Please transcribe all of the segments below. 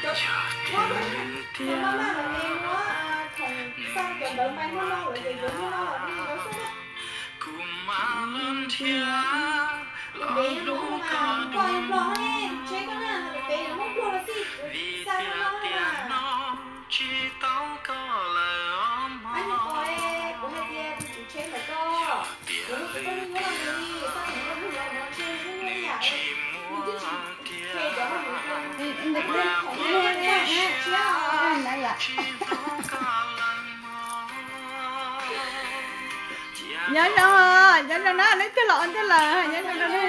Muab, muab maj mam es muab khoom xa cov ntawv npai muab no lawm ces yuav muab no los nws yuav xwb na. Kuv mam los nrhiav los hlub koj dua, tsheb koj na, pem muab pluag los xij, vim tias tiam no tsis tau koj lawm os mog. Tiam lwm nws tsis muaj tiag, nyob zoo, nyob zoo na, leej twg los ua ntej lawm, nyob zoo na.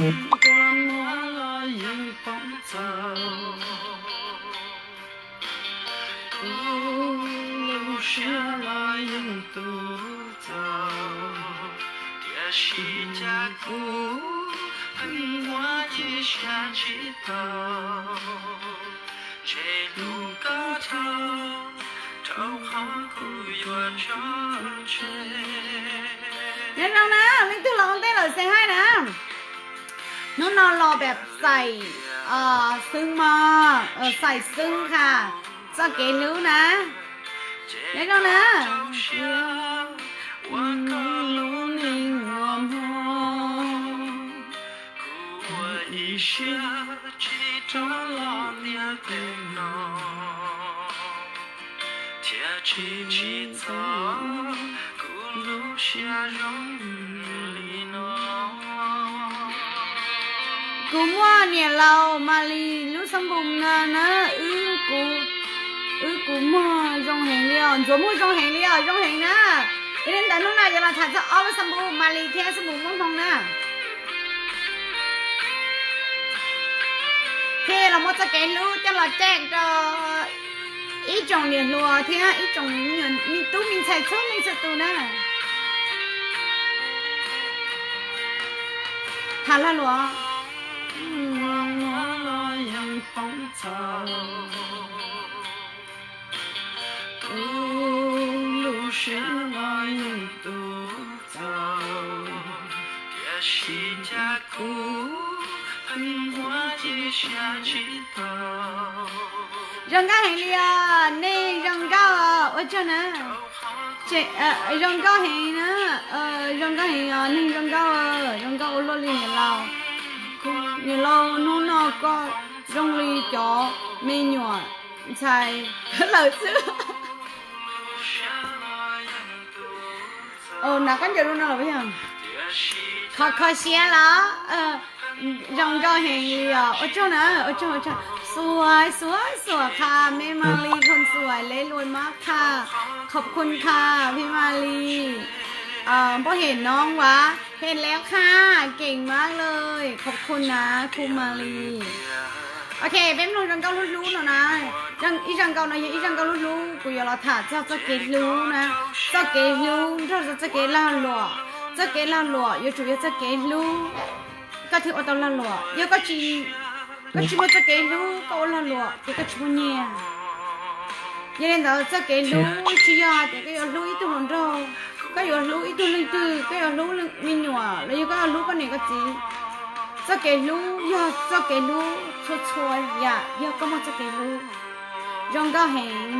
Poob kua muag los yeej poob txaus, tu lub siab los yeej tu txaus, tiam sis cas kuv pheej muab ib siab tsis tau, ntshe hlub koj dhau, rau qhov kuv yuav tso tseg. Nyob zoo na, leej twg los ua ntej lawm xeem hais na. Hnub no los pem xaim xwb mog, xaim xwb qha txoj kev hlub na. Nyob zoo na. Ua koj lub neej uas mog, kuv ua ib siab tsis rov los tiam tej no, thiaj tsis txhob kuv lub siab zoo li no. Kuv muaj niam laus Malis lub xab npum no na, wb kuv, wb kuv muag zoo heev li os, ntxuav muag zoo heev li os, zoo heev na. Yog li ntawd hnub no yuav los tham txog ob lub xab npum, Malis thiab xab npum Muaj Hmoo na. Thiaj los muab txoj kev hlub coj los cem rau ib tsoom niam hluas thiab ib tsoom me tub me ntxhais txhua leej txhua tus na. Tham lag luam. Tu lub siab los yeej tu txaus, tiam sis cas kuv pheej muab ib siab tsis tau. Zoo nkauj heev li os, neeg zoo nkauj, ua tsaug na. Zoo nkauj heev na, zoo nkauj heev os, neeg zoo nkauj, zoo nkauj ua luaj li niam laus. Niam laus, hnub no koj zoo li cov me nyuam ntxhais lawm xwb. Nav koj ncaws lub no los yog kho kho siab los? Zoo nkauj heev li os, ua tsaug na, ua tsaug, ua tsaug. Xuav xuav xuav qha, me Malis คนสวย เล็กรวยมากค่ะ ขอบคุณค่ะ พี่มาลี นายเห็นน้องวะ เห็นแล้วค่ะ เก่งมากเลย ขอบคุณนะ ครูมาลี Ok, peb mloog zaj nkauj hlub hlub no na. Ib zaj nkauj no yog ib zaj nkauj hlub hlub, kuv yuav los tham txog txoj kev hlub na. Txoj kev hlub nrog rau txoj kev lag luam. Txoj kev lag luam yuav tsum yog txoj kev hlub koj thiaj ua tau lag luam. Yog koj tsis, koj tsis muaj txoj kev hlub koj ua lag luam ces koj tsis muaj nyiaj. Yog li ntawd txoj kev hlub tsis yog hais tias koj yuav hlub ib tug hluas nraug, koj yuav hlub ib tug leej twg, koj yuav hlub me nyuam los yog koj yuav hlub koj niam koj txiv. Txoj kev hlub yog txoj kev hlub txhua txhua yam, yog koj muaj txoj kev hlub. Zoo nkauj heev.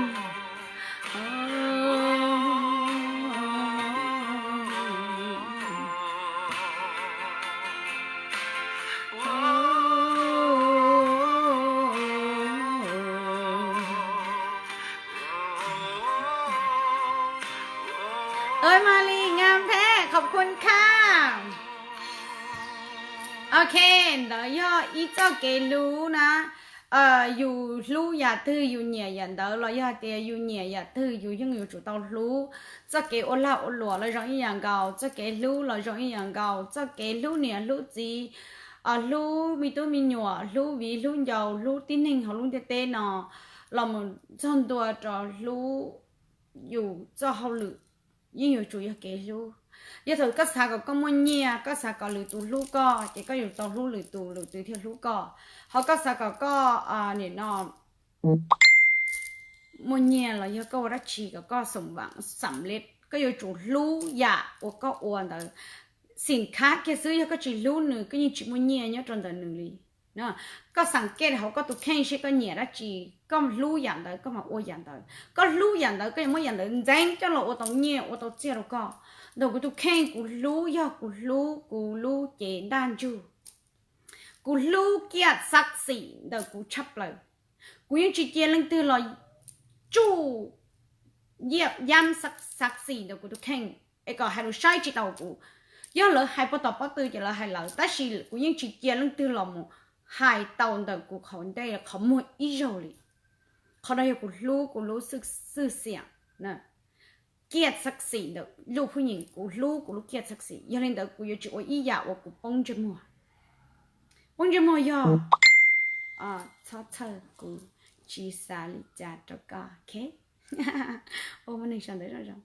Ơi Mali, ngang thế, ขอบคุณค่ะ. Ok, ntawd yog ib txoj kev hlub na. Yus hlub yam twg yus nyiam yam ntawd, los yog hais tias yus nyiam yam twg yus yeej yuav tsum tau hlub. Txoj kev ua lag ua luam los zoo ib yam nkaus, txoj kev hlub los zoo ib yam nkaus, txoj kev hlub niam hlub txiv, hlub me tub me nyuam, hlub viv hlub ncaus, hlub tib neeg hauv lub ntiaj teb no, los mus txog ntua rau hlub yus txoj hauj lwm, yeej yuav tsum yog kev hlub. Yog thaum koj xav kom koj muaj nyiaj, koj xav kom lwm tus hlub koj, ces koj yuav tau hlub lwm tus, lwm tus thiaj hlub koj. Ho koj xav kom koj, nim no, muaj nyiaj los yog koj ua dab tsi kom koj xoom vam xam lej, koj yuav tsum hlub yam uas koj ua ntawd. Xim khab kiag xwb, yog koj tsis hlub nws, koj yeej tsis muaj nyiaj nyob rau ntawm nws li. Koj xam kej hauv koj tus kheej seb koj nyiam dab tsi, koj hlub yam ntawd koj mam ua yam ntawd. Koj hlub yam ntawd koj yuav muab yam ntawd ntxeev coj los ua tau nyiaj ua tau txiaj rau koj. Ntawm kuv tus kheej, kuv hlub, yog kuv hlub kuv lub cev ntaj ntsug, kuv hlub kiaj xav xim ntawm kuv tshaj plaws. Kuv yeej tsis cia leej twg los tsuj yam xav xim ntawm kuv tus kheej es kom hais lus saib tsis tau kuv. Yog lawv hais puag tom pob tw ces lawv hais lawv, tab sis kuv yeej tsis cia leej twg los mus hais tau ntawm kuv qhov ntej qhov muag ib zaug li. Qhov no yog kuv hlub kuv lub xwj xiam, kiaj xav xim ntawm lub phooj ywg, kuv hlub kuv lub kiaj xav xim. Yog li ntawd kuv yuav tsis ua ib yam uas kuv poob ntsej muag. Poob ntsej muag yog txhob txhawj, kuv tsis xav li cas rau koj, ok? Ua muaj neeg sawv ntawd zoo zoo.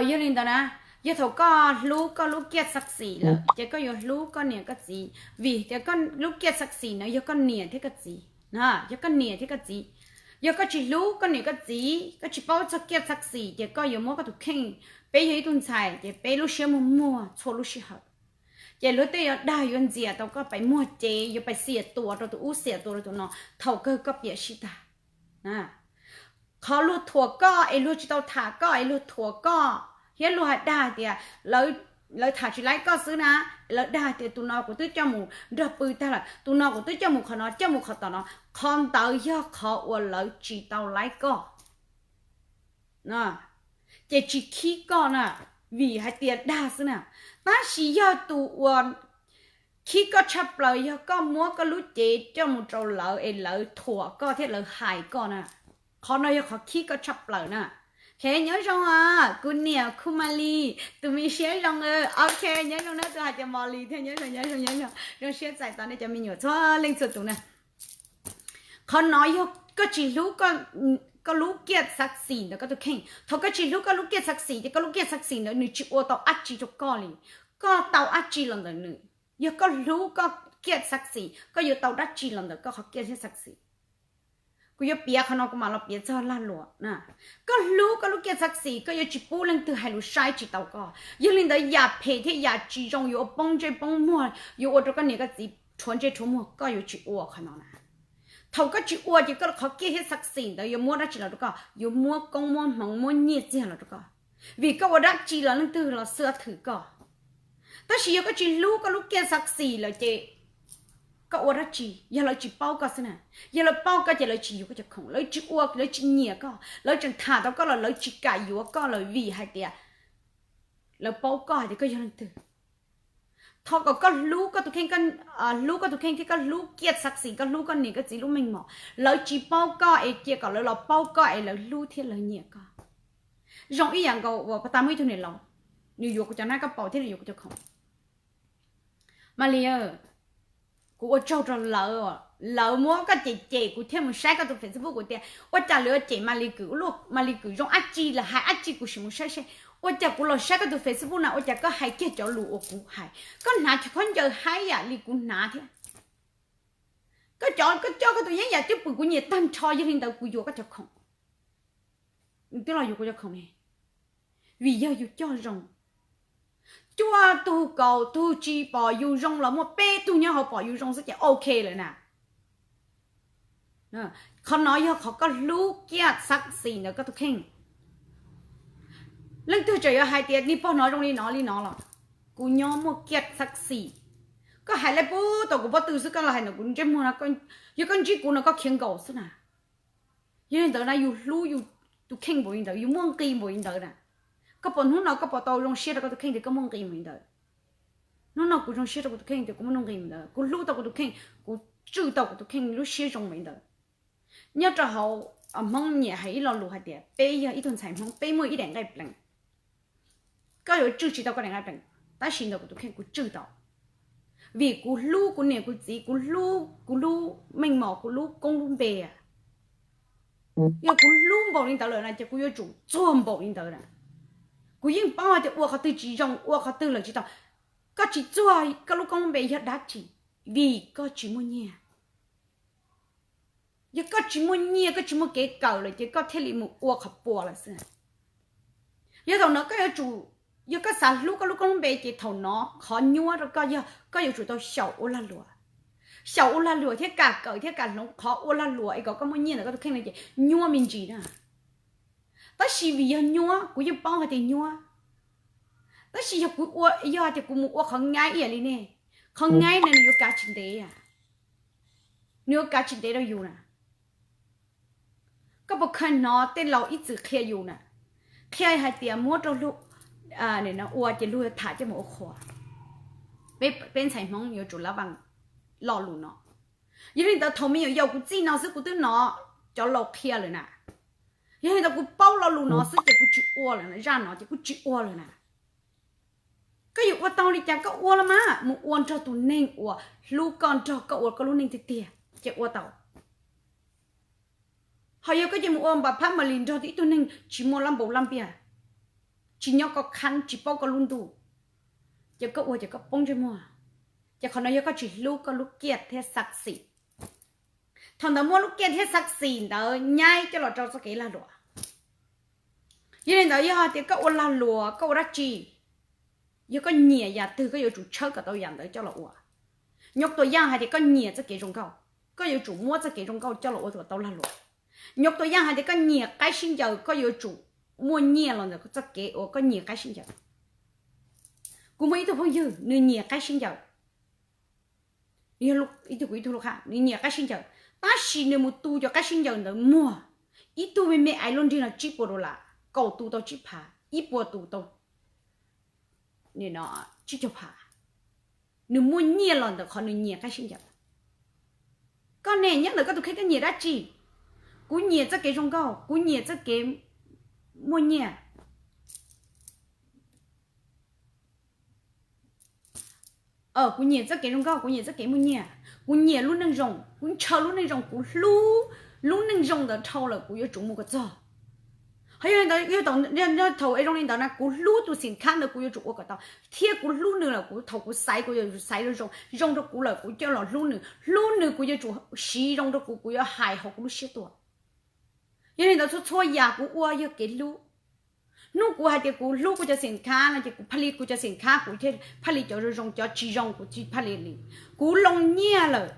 Yog li ntawd na, yog thaum koj hlub koj lub kiaj xav xim lawm ces koj yuav hlub koj niam koj txiv, vim tias koj lub kiaj xav xim no yog koj niam thiab koj txiv, yog koj niam thiab koj txiv. Yog koj tsis hlub koj niam koj txiv, koj tsis paub txog kiaj xav xim ces koj yuav muab koj tus kheej, peb yog ib tug ntxhais ces peb lub siab muag muag txhua lub sij hawm. Ces luag tej yuav dag yuav ntxias tau koj pais muag cev, yuav pais xiam tua rau tus ub xiam tua rau tus no, thaum kawg koj piam sib tag. Qhov luag thuam koj es luag tsis tau tham koj es luag thuam koj thiab luag hais dag tias lawv tham tsis laib koj xwb na, lawv dag tias tus no kuv twb coj mus nrog pw tag lawm, tus no kuv twb coj mus qhov no coj mus qhov tom no, qhov ntawd yog qhov uas lawv tsis tau laib koj. Ces tsis khib koj na, vim hais tias dag xwb na. Tab sis yog tus uas khib koj tshaj plaws yog koj muab koj lub cev coj mus rau lawv es lawv thuam koj thiab lawv hais koj na, qhov no yog qhov khib koj tshaj plaws na. Ok, nyob zoo, kuv niam Khu Malis, tus me siab zoo. Ok, nyob zoo na, tus hais tias Malis thiab, nyob zoo, nyob zoo, nyob zoo, zoo siab txais tos nej cov me nyuam txhua leej txhua tus na. Qhov no yog koj tsis hlub koj lub kiaj xav xim ntawm koj tus kheej. Thaum koj tsis hlub koj lub kiaj xav xim ces koj lub kiaj xav xim ntawd nws tsis ua tau dab tsi rau koj li. Koj tau dab tsi los ntawm nws. Yog koj hlub koj kiaj xav xim, koj yuav tau dab tsi los ntawm koj qhov kiaj thiab xav xim. Kuv yuav piav qhov no kuv mam los piav txog lag luam na. Koj hlub koj lub kiaj xav xim, koj yuav tsis pub leej twg hais lus saib tsis tau koj. Yog li ntawd yam phem thiab yam tsis zoo yuav ua poob ntsej poob muag, yuav ua rau koj niam koj txiv rhuav ntsej rhuav muag, koj yuav tsis ua qhov no na. Thaum koj tsis ua ces koj qhov kiaj thiab xav xim ntawd yuav muab dab tsi los rau koj, yuav muab koob muab hmoov muab nyiaj txiag los rau koj. Vim koj ua dab tsi los leej twg los xav thwm koj. Tab sis yog koj tsis hlub koj lub kiaj xav xim lawm ces koj ua dab tsi yog lawv tsis paub koj xwb na. Yog lawv paub koj ces lawv tsis yuav koj cov khoom, lawv tsis ua, lawv tsis nyiam koj, lawv tseem tham tau koj los lawv tsis kam yuav koj lawm vim hais tias lawv paub koj hais tias koj yog leej twg. Thov kom koj hlub koj tus kheej, hlub koj tus kheej thiab koj hlub kiaj xav xim, koj hlub koj niam koj txiv lub meej mom. Lawv tsis paub koj es cia kom lawv los paub koj es lawv hlub thiab lawv nyiam koj. Zoo ib yam nkaus uas pas tas muaj ib tug niam laus, nws yuav kuv cov nab koj paus thiab nws yuav kuv cov khoom. Malis, kuv ua tsaug rau lawv, lawv muab koj cem cem kuv thiaj mus saib koj tus Facebook, kuv tias ua cas lawv cem Malis Kwm, Malis Kwm zoo dab tsi, lawv hais dab tsi kuv sim mus saib seb. Ua cas kuv los saib koj tus Facebook na ua cas koj hais kiag cov lus uas kuv hais, koj hnav cov khaub ncaws haib yam li kuv hnav thiab. Koj cov, koj coj koj tus yeeb yam cwj pwm kuv nyiam tag nrho, yog li ntawd kuv yuav koj cov khoom. Nws twb los yuav kuv cov khoom ne, vim yog yus coj zoo. Cuaj tug kaum tug tsis pom yus zoo los muaj peb tug nyob hauv pom yus zoo xwb ces ok lawm na. Qhov no yog qhov koj hlub kiaj xav xim ntawm koj tus kheej. Leej twg tseem yuav hais tias niag pog no zoo li no li no los, kuv nyob muaj kiaj xav xim. Koj hais li puag tom kuv pob tw xwb, koj los hais ntawm kuv ntsej muag no, yog koj ntsib kuv no koj khiav nkaus xwb na. Yog li ntawd na yus hlub yus tus kheej npaum li ntawd, yus muaj nqis npaum li ntawd na. Koj puas, hnub no koj puas tau zoo siab rau koj tus kheej tias koj muaj nqis npaum li ntawd? Hnub no kuv zoo siab rau kuv tus kheej tias kuv muaj nuj nqis npaum li ntawd, kuv hlub tau kuv tus kheej, kuv tswj tau kuv tus kheej lub siab zoo npaum li ntawd. Nyob rau hauv Hmoob nyiam hais ib lo lus hais tias peb yog ib tug ntxhais Hmoob peb muaj ib daim nqaij pleev. Koj yuav tswj tsis tau koj daim nqaij pleev, tab sis ntawm kuv tus kheej kuv tswj tau. Vim kuv hlub kuv niam kuv txiv, kuv hlub kuv lub meej mom, kuv lub koob lub npe a. Yog kuv hlub npaum li ntawd lawm na ces kuv yuav tsum txuag npaum li ntawd na. Kuv yeej paub hais tias ua qhov twg tsis zoo, ua qhov twg lawm tsis tau. Koj tsis txuag koj lub koob lub npe yog dab tsi? Vim koj tsis muaj nyiaj. Yog koj tsis muaj nyiaj, koj tsis muaj kev kawm lawm ces koj thiaj li mus ua qhov puas lawm xwb. Yog thaum no koj yuav tsum, yog koj xav hlub koj lub koob lub npe ces thaum no qhov nyuaj rau koj yog koj yuav tsum tau xyaum ua lag luam. Xyaum ua lag luam thiab kam kawm thiab kam hloov qhov ua lag luam es kom koj muaj nyiaj ntawm koj tus kheej no ces nyuaj me ntsis na. Tab sis vim yog nyuaj, kuv yeej paub hais tias nyuaj. Tab sis yog kuv ua, yog hais tias kuv mus ua qhov ngaib ib yam li nej, qhov ngaib no nws yuav kav tsis ntev, nws yuav kav tsis ntev rau yus na. Koj puas kheev hnov tej laus ib txwm qhia yus na, qhia hais tias muab rau luag, ua ces luag yuav tham coj mus ua qhua. Peb ntxhais Hmoob yuav tsum lav vas lo lus no. Yog li ntawd thaum me nyuam yaus kuv txij no xwb kuv twb hnov cov laus qhia lawm na. Yog li ntawd kuv paub lo lus no xwb ces kuv tsis ua lawm na, zaj no ces kuv tsis ua lawm na. Koj yuav ua tau li cas koj ua los mas, mus ua nrog tus neeg uas hlub koj, nrog koj ua koj lub neej tiag tiag ces ua tau. Ho yog koj cia mus ua npam phab mam li nrog ib tug neeg tsis muaj lab npau lab npiaj, tsis nyob koj khab, tsis paub koj lub ntuj, ces koj ua ces koj poob ntsej muag. Ces qhov no yog koj tsis hlub koj lub kiaj thiab xav xim. Thaum ntawd muab lub kiaj thiab xav xim ntawd nyaib coj los rau txoj kev lag luam. Yog li ntawd yog tias koj ua lag luam koj ua dab tsi, yog koj nyiam yam twg koj yuav tsum tshawb kom tau yam ntawd coj los ua. Nyuj tua yaj hais tias koj nyiam txoj kev zoo nkauj, koj yuav tsum muab txoj kev zoo nkauj coj los ua kom tau lag luam. Nyuj tua yaj hais tias koj nyiam qaib sib ncaws, koj yuav tsum muaj nyiaj los ntawm txoj kev uas koj nyiam qaib sib ncaws. Kuv muaj ib tug phooj ywg nws nyiam qaib sib ncaws, ib tug kuv ib tug lub qhab, nws nyiam qaib sib ncaws, tab sis nws mus tu cov qaib sib ncaws ntawd muag, ib tug me me aiv lub nrig no tsib puas dollar, kaum tus tau tsib phav, ib puas tus tau tsib caug phav. Nws muaj nyiaj los ntawm qhov nws nyiam qaib sib ncaws. Koj ne, nyob ntawm koj tus kheej koj nyiam dab tsi? Kuv nyiam txoj kev zoo nkauj, kuv nyiam txoj kev muaj nyiaj. Kuv nyiam txoj kev zoo nkauj, kuv nyiam txoj kev muaj nyiaj, kuv nyiam lub neej zoo, kuv ntshaw lub neej zoo, kuv hlub lub neej zoo ntawd dhau lawm kuv yuav tsum mus kom txog. Ho yog li ntawd, yog thaum zoo li ntawd na kuv hlub tus xim khab ntawd kuv yuav tsum ua kom tau, thiab kuv hlub nws lawm kuv thaum kuv xaiv kuv yuav tsum xaiv zoo, zoo rau kuv lawm kuv coj los hlub nws, hlub nws kuv yuav tsum siv zoo rau kuv, kuv yuav hais hauv kuv lub siab tuaj. Yog li ntawd txhua txhua yam kuv ua yog kev hlub. Hnub kuv hais tias kuv hlub kuv cov xim khab no ces kuv pha li kuv cov xim khab, kuv thiaj pha li cov zoo zoo, cov tsis zoo kuv tsis pha li li. Kuv loo nyiaj lawm,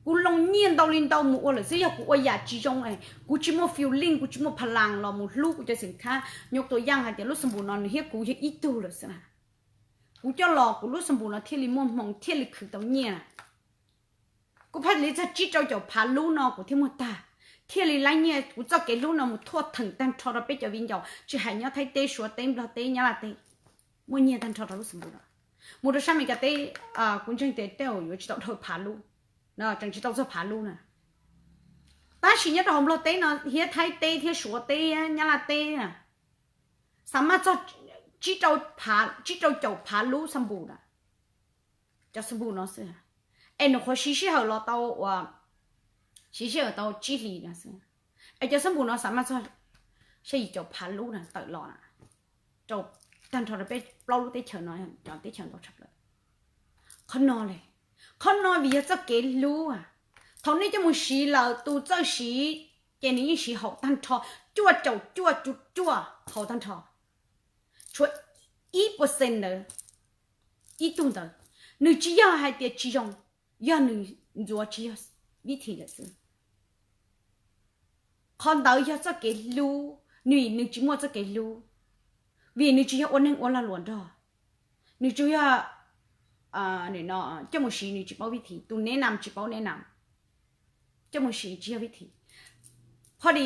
kuv loo nyiaj ntau li ntau mus ua lawm xwb, yog kuv ua yam tsis zoo, kuv tsis muaj feeling, kuv tsis muaj pha las los mus hlub kuv cov xim khab. Nyuj tua yaj hais tias lub xab npum no nws thiab kuv yog ib tug lawm xwb na. Kuv coj los kuv lub xab npum no thiaj li muaj hmoo thiaj li khwv tau nyiaj na. Kuv pha li txog tsib rau caum phav lub no kuv thiaj muaj tag, thiaj li laib nyiaj. Kuv txoj kev hlub no mus thuaj theem tag nrho rau peb cov viv ncaus, tsis hais nyob Thaib teb, Suav teb, Nplog teb, Nyab Laj teb, muaj nyiaj tag nrho rau lub xab npum no. Mus rau sab Amelikas teb, kuv ntseeg tias tej zaum yuav tsis tau dhau phav lub, tseem tsis tau txog phav lub na. Tab sis nyob rau hauv Nplog teb no thiab Thaib teb thiab Suav teb, Nyab Laj teb na, xa maj txog tsib rau caum phav lub xab npum na. Cov xab npum no xwb, es nws qhuav siv sij hawm los tau, siv sij hawm tau tsib hlis no xwb, es cov xab npum no xa maj txog xya yim caum phav lub na tawm los na, rau tag nrho rau peb plaub lub teb chaws no, cov teb chaws ntau tshaj plaws. Qhov no le, qhov no vim yog txoj kev hlub. Thaum nej coj mus siv lawm tus txawj siv ces nws yeej siv haum tag nrho, cuaj caum cuaj cuaj cuaj haum tag nrho. Tshuav ib percent ntawd, ib tug ntawd, nws tsis yog hais tias tsis zoo, yog nws ntxuav tsis yog vib thim lawm xwb. Qhov ntawd yog txoj kev hlub, nws, nws tsis muaj txoj kev hlub, vim nws tsis yog ua neeg ua lag luam nrog, nws tsuas yog coj mus siv nws tsis paub vib thim, tus nev nam tsis paub nev nam, coj mus siv tsis yog vib thim, phoj di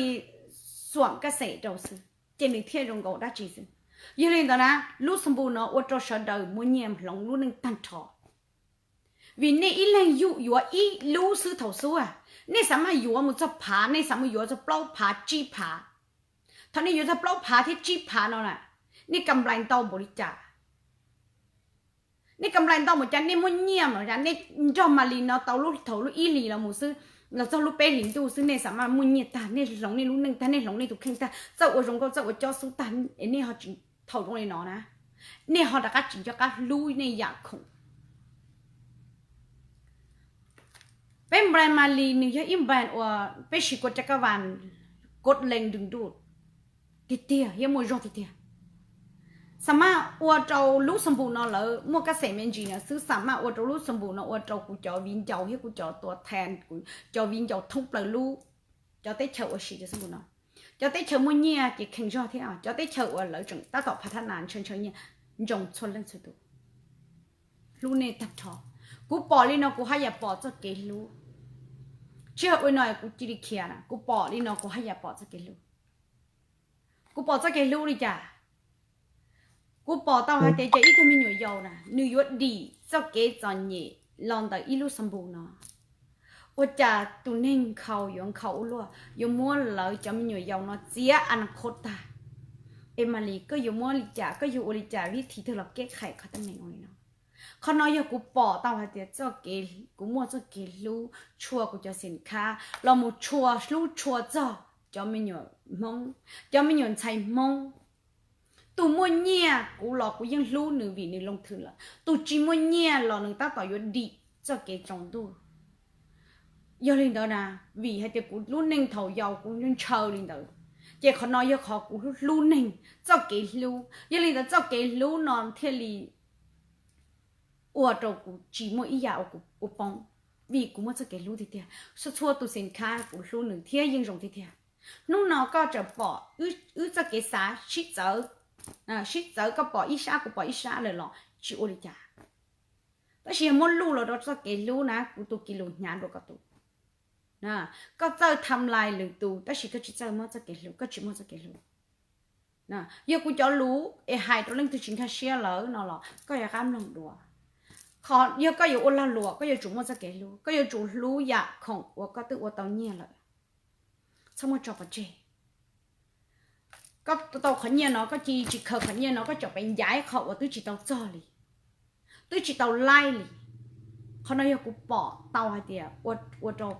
xuam kaj xem rau xwb ces nws thiaj zoo nkaus dab tsi xwb. Yog li ntawd na, lub xab npum no ua rau sawv daws muaj nyiaj hloov lub neej tag nrho. Vim nej ib leeg yuav ib lub xwb thaum xub, nej xav maj yuav mus txog phav, nej xav mus yuav txog plaub phav tsib phav. Thaum nej yuav txog plaub phav thiab tsib phav no na, nej kam nplais ntau npaum li cas? Nej kam nplais ntau npaum cas, nej muaj nyiaj npaum cas, nej nrog Malis no tau lub thaum lub ib hlis los mus xwb, los txog lub peb hlis ntuj xwb nej xa maj muaj nyiaj tag, nej hloov nej lub neej tag, nej hloov nej tus kheej tag, txawj ua zoo nkauj, txawj ua cob xub tag, es nej ho tsis thaum zoo li no na, nej ho rov qab tsis nco qab hlub nej yam khoom. Peb brand Malis nws yog ib brand uas peb siv kua cakavas kod lees dws nruj tiag tiag thiab muaj zog tiag tiag. Xa maj ua rau lub xab npum no lawv muaj kab xes me ntsis no xwb, xa maj ua rau lub xab npum no ua rau kuv cov viv ncaus thiab kuv cov tuam thas, kuv cov viv ncaus thoob plaws lub, cov teb chaws uas siv cov xab npum no, cov teb chaws muaj nyiaj ces kheev zog thiab cov teb chaws uas lawv tseem tab tom phav thab nas ntshaw ntshaw nyiaj, ntsoov txhua leej txhua tus. Hlub nej tag nrho. Kuv pom li no kuv haj yam pom txoj kev hlub. Tsis yog ua no kuv cia li khiav na, kuv pom li no kuv haj yam pom txoj kev hlub. Kuv pom txoj kev hlub li cas? Kuv pom tau hais tias cov ib tug me nyuam yaus na nws yuav dim txoj kev txom nyem los ntawm ib lub xab npum no. Ua cas tus neeg nkhaus yuav nkhaus ua luaj, yuav muab lawv cov me nyuam yaus no txiav a na khos tag. Es Malis koj yuav muab li cas, koj yuav ua li cas vib thi twg los keb qhais qhov teeb meem ua li no? Qhov no yog kuv pom tau hais tias txoj kev, kuv muaj txoj kev hlub tshua kuv cov xim khab los mus tshua hlub tshua txog cov me nyuam Hmoob, cov me nyuam ntxhais Hmoob. Tus muaj nyiaj kuv los kuv yeej hlub nws vim nws loo thwm lawm, tus tsis muaj nyiaj los nws tab tom yuav dim txoj kev tsaus ntuj. Yog li ntawd na, vim hais tias kuv lub neej thaum yau kuv ntshaw li ntawd, ces qhov no yog qhov kuv hlub neeg txoj kev hlub. Yog li ntawd txoj kev hlub no thiaj li ua rau kuv tsis muaj ib yam uas kuv ua poob, vim kuv muaj txoj kev hlub tiag tiag. Txhua txhua tus xim khab kuv hlub nws thiab yeej zoo tiag tiag. Hnub no koj tseem pom wb txoj kev xav sib txawv, sib txawv, koj pom ib sab kuv pom ib sab lawm los tsis ua li cas. Tab sis yog muab luj los rau txoj kev hlub na, kuv tus kis lus hnyav dua koj tus. Koj txawj tham lais lwm tus tab sis koj tsis txawj muab txoj kev hlub, koj tsis muaj txoj kev hlub. Yog kuv cov lus es hais rau leej twg tsis nkag siab lawm no los koj yuav qab mloog dua. Qhov yog koj yuav ua lag luam koj yuav tsum muaj txoj kev hlub, koj yuav tsum hlub yam khoom uas koj twb ua tau nyiaj lawm. Txhob muab tso pov tseg. Koj tau qhov nyiaj no koj cia li tsis khaws qhov nyiaj no koj tsom pem ncav ib qho uas twb tsis tau txog li, twb tsis tau laij li. Qhov no yog kuv pom tau hais tias ua rau,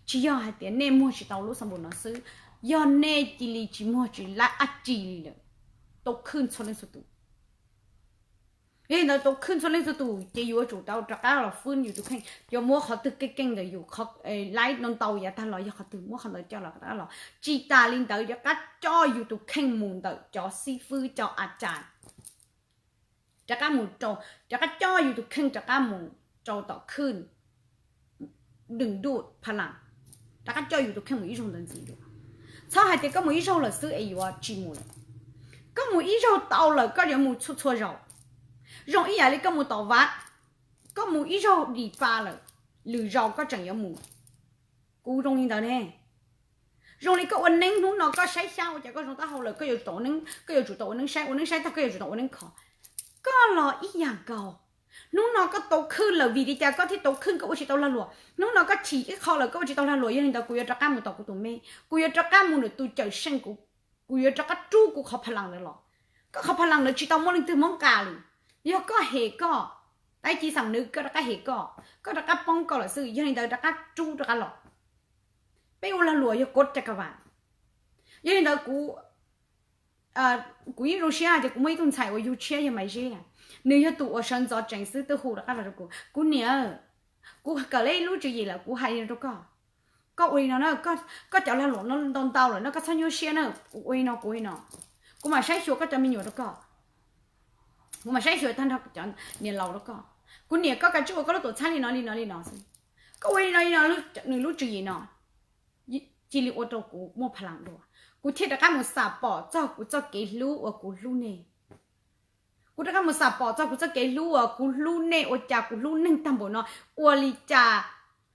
tsis yog hais tias nej muag tsis tau lub xab npum no xwb, yog nej cia li tsis muag tsis laij dab tsi li lawm, tau khwj txhua leej txhua tus. Yog li ntawd tau khwj txhua leej txhua tus ces yuav tsum tau rov qab los fwb yus tus kheej, yuav muab qhov twg keej keej ntawm yus, qhov laij no ntau yav tag los yog qhov twg muab qhov ntawd coj los rov qab los. Tsis tas li ntawd rov qab coj yus tus kheej mus ntawm cov xib fwb cov a cas, rov qab mus rau, rov qab coj yus tus kheej rov qab mus rau tom khwj dws nruj pha las, rov qab coj yus tus kheej mus ib zaug ntawd ntxiv dua. Txhob hais tias koj mus ib zaug lawm xwb es yuav tsis mus lawm. Koj mus ib zaug tau lawm koj yuav mus txhua txhua zaus. Zoo ib yam li koj mus tom vaj, koj mus ib zaug dim pa lawm, lwm zaus koj tseem yuav mus. Kuv zoo li ntawd ne. Zoo li koj ua neeb hnub no koj saib xyab ua cas koj zoo taub hau lawm koj yuav tsum tau ua neeb, koj yuav tsum tau ua neeb saib, ua neeb saib tag koj yuav tsum tau ua neeb kho. Koj los ib yam nkaus. Hnub no koj tau khwj lawm vim li cas koj thiaj tau khwj, koj ua tsis tau lag luam. Hnub no koj chim ib qho lawm koj ua tsis tau lag luam, yog li ntawd kuv yuav rov qab mus tom kuv tus me, kuv yuav rov qab mus ntawm tus cawm seej kuv, kuv yuav rov qab rub kuv qhov pha las ntawd los. Koj qhov pha las ntawd tsis tau muaj leej twg muab nqa li. Yog koj hem koj, tab sis xam nws koj rov qab hem koj, koj rov qab poob koj lawm xwb, yog li ntawd rov qab rub rov qab los. Peb ua lag luam yog kod ras kas vas. Yog li ntawd kuv, kuv yeej zoo siab hais tias kuv muaj ib tug ntxhais uas yug tshiab yog Maiv Zeb, nws yog tus uas sawv ntxov tsees xwb twb hu rov qab los rau kuv, kuv niam, kuv kawm le ib lub tswv yim lawm kuv hais li no rau koj. Koj ua li no na, koj cov lag luam no ntau ntau lawm no koj txhob nyuaj siab na, kuv ua li no kuv ua li no, kuv mam saib xyuas koj cov me nyuam rau koj, kuv mam saib xyuas tag nrho cov niam laus rau koj. Kuv niam koj kav tsij ua koj lub tuam txhab li no li no li no xwb. Koj ua li no li no, nws lub tswv yim no cia li ua rau kuv muaj pha las dua, kuv thiaj rov qab mus xam pom txog kuv txoj kev hlub uas kuv hlub nej. Kuv rov qab mus xam pom txog kuv txoj kev hlub uas kuv hlub nej, ua cas kuv hlub neeg tag npaum no, ua li cas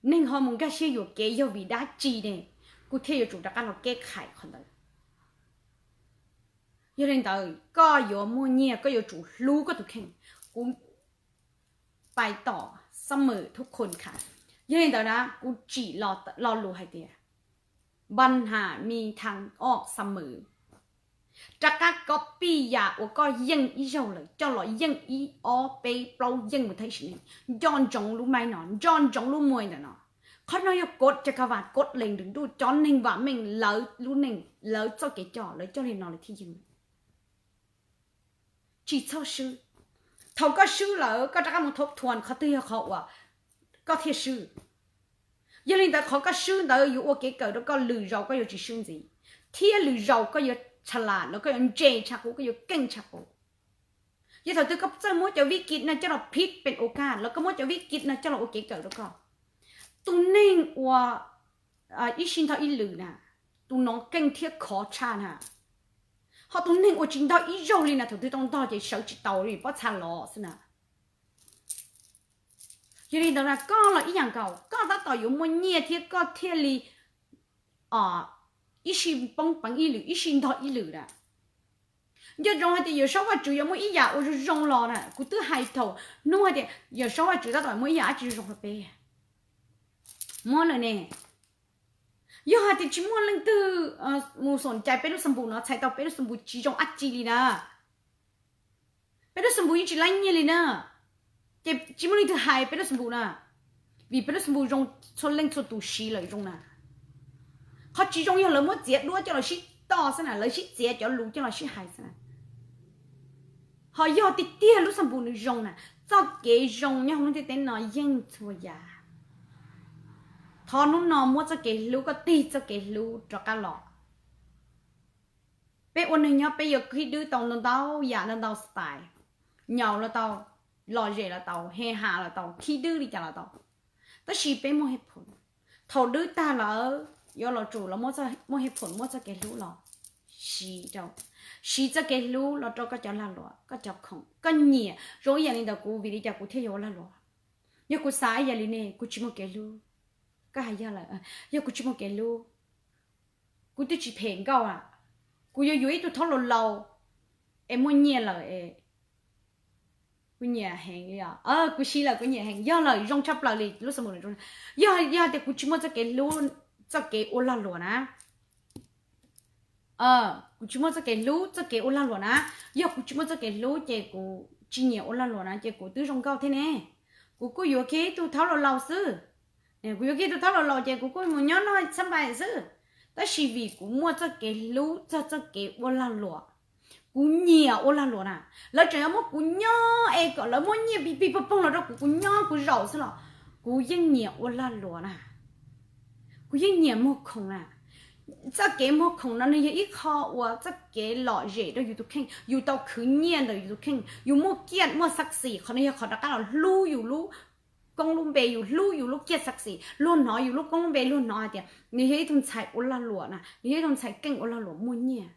neeg ho mus nkag siab yuam kev yog vim dab tsi ne? Kuv thiaj yuav tsum rov qab los keb qhais qhov ntawd. Yog li ntawd koj yuav muaj nyiaj koj yuav tsum hlub koj tus kheej. Kuv pais tom xab mwm thub khun kha. Yog li ntawd na kuv tsim lo lus hais tias npaj has mi thas ob xab mwm, rov qab koj pij yam uas koj yeej ib zaug lawm coj los yeej ib ob peb plaub yeej mus thaj sim neej, nco ntsoov lub maij no, nco ntsoov lub muaj ntawm no. Qhov no yog kod cakavas, kod lees nws ntuj, cov neeg vam meej lawv lub neej, lawv txoj kev coj, lawv coj li no lawv thiaj yeej. Tsis txhob swb. Thaum koj swb lawm koj rov qab mus thov thuam qhov twg yog qhov uas koj thiaj swb. Yog li ntawd qhov koj swb ntawd yuav ua kev kawm rau koj lwm zaus koj yuav tsis swb ntxiv, thiab lwm zaus koj yuav tshaj lam los koj yuav ntse tshaj qub, koj yuav keej tshaj qub. Yog thaum twg koj txawj muab cov vib kis no coj los phib pes okaj los koj muab cov vib kis no coj los ua kev kawm rau koj. Tus neeg uas ib sij ntog ib lwm na, tus no keej thiab khov tshaj na. Ho tus neeg uas tsis ntog ib zaug li na, thaum twg tau ntog ces sawv tsis tau li, pob txha los xwb na. Yog li ntawd na koj los ib yam nkaus, koj tab tom yuav muaj nyiaj thiab koj thiaj li ib sij poob peev ib lwm, ib sij ntog ib lwm na. Nco ntsoov hais tias Yawm Saub Vajtswv yuav muaj ib yam ua zoo zoo los na. Kuv twb hais thaum hnub hais tias Yawm Saub Vajtswv tab tom muaj ib yam dab tsi zoo zoo rau peb. Muaj lawm ne. Yog hais tias tsis muaj leej twg mus xoom cai peb lub xab npus no, txhais tau peb lub xab npus tsis zoo dab tsi li na. Peb lub xab npus yeej tsis laib nyiaj li na. Ces tsis muaj leej twg hais peb lub xab npus na, vim peb lub xab npus zoo, txhua leej txhua tus siv lawm zoo na. Qhov tsis zoo yog lawv muab txiav duab coj los sib toj xwb na, lawv sib txiav cov lus coj los sib hais xwb na. Ho yog tiag tiag lub xab npus nws zoo na, txoj kev zoo nyob hauv lub ntiaj teb no yeej txhua yam. Thov hnub no muab txoj kev hlub, koj tig txoj kev hlub rov qab los. Peb ua neeg nyob peb yuav khib dwb tau ntau ntau yam, ntau ntau style, nyaum los tau, lom zem los tau, he ha los tau, khib dwb li cas los tau. Tab sis peb muaj hej phoom, thaum dwb tag lawm yuav los tsum los muaj hej phoom, muab txoj kev hlub los siv rau, siv txoj kev hlub los rau koj cov lag luam, koj cov khoom, koj nyiam. Zoo ib yam li ntawd kuv, vim li cas kuv thiaj yuav ua lag luam? Yog kuv xav ib yam li nej, kuv tsis muaj kev hlub, koj hais yog lawm, yog kuv tsis muaj kev hlub, kuv twb tsis phem nkauj a, kuv yuav yuav ib tug thaub laus laus es muaj nyiaj lawm es kuv nyiam heev li os. Kuv siv lawm kuv nyiam heev, yog lawm zoo tshaj plaws li lub xab npus no. Yog, yog tias kuv tsis muaj txoj kev hlub, txoj kev ua lag luam na, kuv tsis muaj txoj kev hlub, txoj kev ua lag luam na, yog kuv tsis muaj txoj kev hlub ces kuv tsis nyiam ua lag luam na ces kuv twb zoo nkauj thiab ne. Kuv kuj yuav kiag ib tug thaub laus laus xwb, kuv yuav kiag ib tug thaub laus laus ces kuv kuj mus nyob noj xab npais xwb. Tab sis vim kuv muaj txoj kev hlub txog txoj kev ua lag luam, kuv nyiam ua lag luam na. Lawv tseem yuav muab kuv nyob es kom lawv muab nyiaj pig pig poog poog los rau kuv, kuv nyob kuv zaum xwb los kuv yeej nyiam ua lag luam na. Kuv yeej nyiam muag khoom na. Txoj kev muag khoom no nws yog ib qho uas txoj kev lom zem rau yus tus kheej, yus tau khwv nyiaj ntawm yus tus kheej, yus muaj kiaj muaj xab xis, qhov no yog qhov rov qab los hlub yus lub koob lub npe, yus hlub yus lub kiaj xab xis, luag hnov yus lub koob lub npe, luag hnov hais tias nws yog ib tug ntxhais ua lag luam na, nws yog ib tug ntxhais keej ua lag luam muaj nyiaj.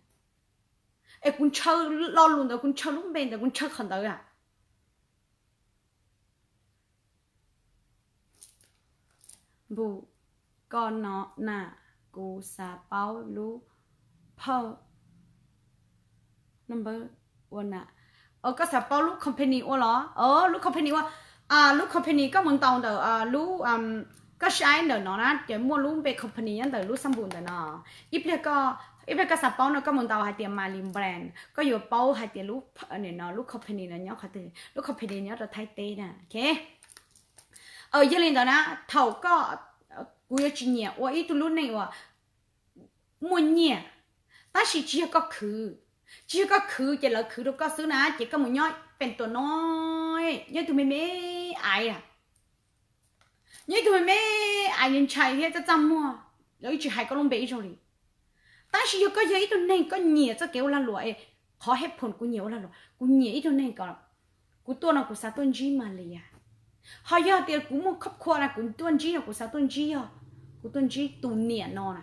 Es kuv ntshaw lo lus ntawd, kuv ntshaw lub npe ntawd, kuv ntshaw qhov ntawd a. Npus, koj no na, kuv xav paub lub phawj number ua na. Koj xav paub lub company ua los? Lub company ua, lub company koj mus ntaus ntawm lub, koj saib ntawm no na ces muaj lub npe company nyob ntawm lub xab npus ntawm no. Ib pliag koj, ib pliag koj xav paub no koj mus ntaus hais tias Mali Brand, koj yuav paub hais tias lub, lub company no nyob qhov twg, lub company nyob rau Thaib teb na. Yog li ntawd na, thaum koj, kuv yuav tsis nyiam ua ib tug lub neej uas muaj nyiaj, tab sis tsis yog koj khwv, tsis yog koj khwv ces lawv khwv rau koj xwb na ces koj mus nyob pem tuam no, nyob ib tug me me aiv a, nyob ib tug me me aiv ntshai thiab txaj txaj muag, lawv yeej tsis hais koj lub npe ib zaug li. Tab sis yog koj yog ib tug neeg koj nyiam txoj kev ua lag luam, qhov hej phoom kuv nyiam ua lag luam, kuv nyiam ib tug neeg kom kuv tuaj no kuv xav tuaj ntsib Mali a. Ho yog tias kuv muaj khob khua na kuv tuaj ntsib no kuv xav tuaj ntsib, yog kuv tuaj ntsib tus niam no na,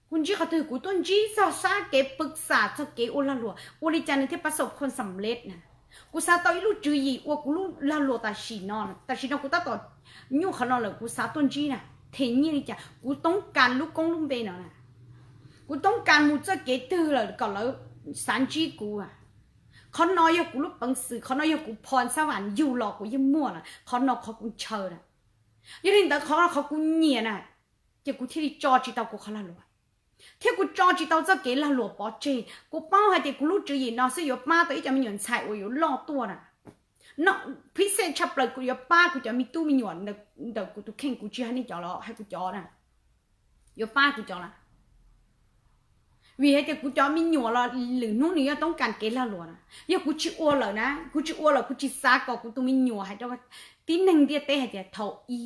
kuv ntsib qhov twg? Kuv tuaj ntsib txog sab kev pw xam txog kev ua lag luam ua li cas nws thiaj pab xaum khon xam lej na. Kuv xav tau ib lub tswv yim ua kuv lub lag luam tam sim no, tam sim no kuv tab tom nyuaj qhov no lawm kuv xav tuaj ntsib na, them nyiaj li cas kuv toob kas lub koob lub npe no na. Kuv toob kas mus txoj kev twg lawm kom lawv xav ntsib kuv a. Qhov no yog kuv lub peev xwm, qhov no yog kuv phom xab vam yug los kuv yeej muaj lawm, qhov no qhov kuv ntshaw na. Yog li ntawd qhov no qhov kuv nyiam na, ces kuv thiaj li tso tsis tau kuv qhov lag luam, thiab kuv tso tsis tau txoj kev lag luam pov tseg. Kuv paub hais tias kuv lub tswv yim no xwb yuav pab tau ib co me nyuam ntxhais uas yuav loj tuaj na. No, phib xej tshaj plaws kuv yuav pab kuv cov me tub me nyuam ntawm kuv tus kheej, kuv tsis hais nej cov los hais kuv cov na, yuav pab kuv cov lawm. Vim hais tias kuv cov me nyuam los lwm hnub nws yuav toob kas kev lag luam na. Yog kuv tsis ua lawm na, kuv tsis ua lawm, kuv tsis xav kom kuv tus me nyuam hais rau tib neeg ntiaj teb hais tias thaum i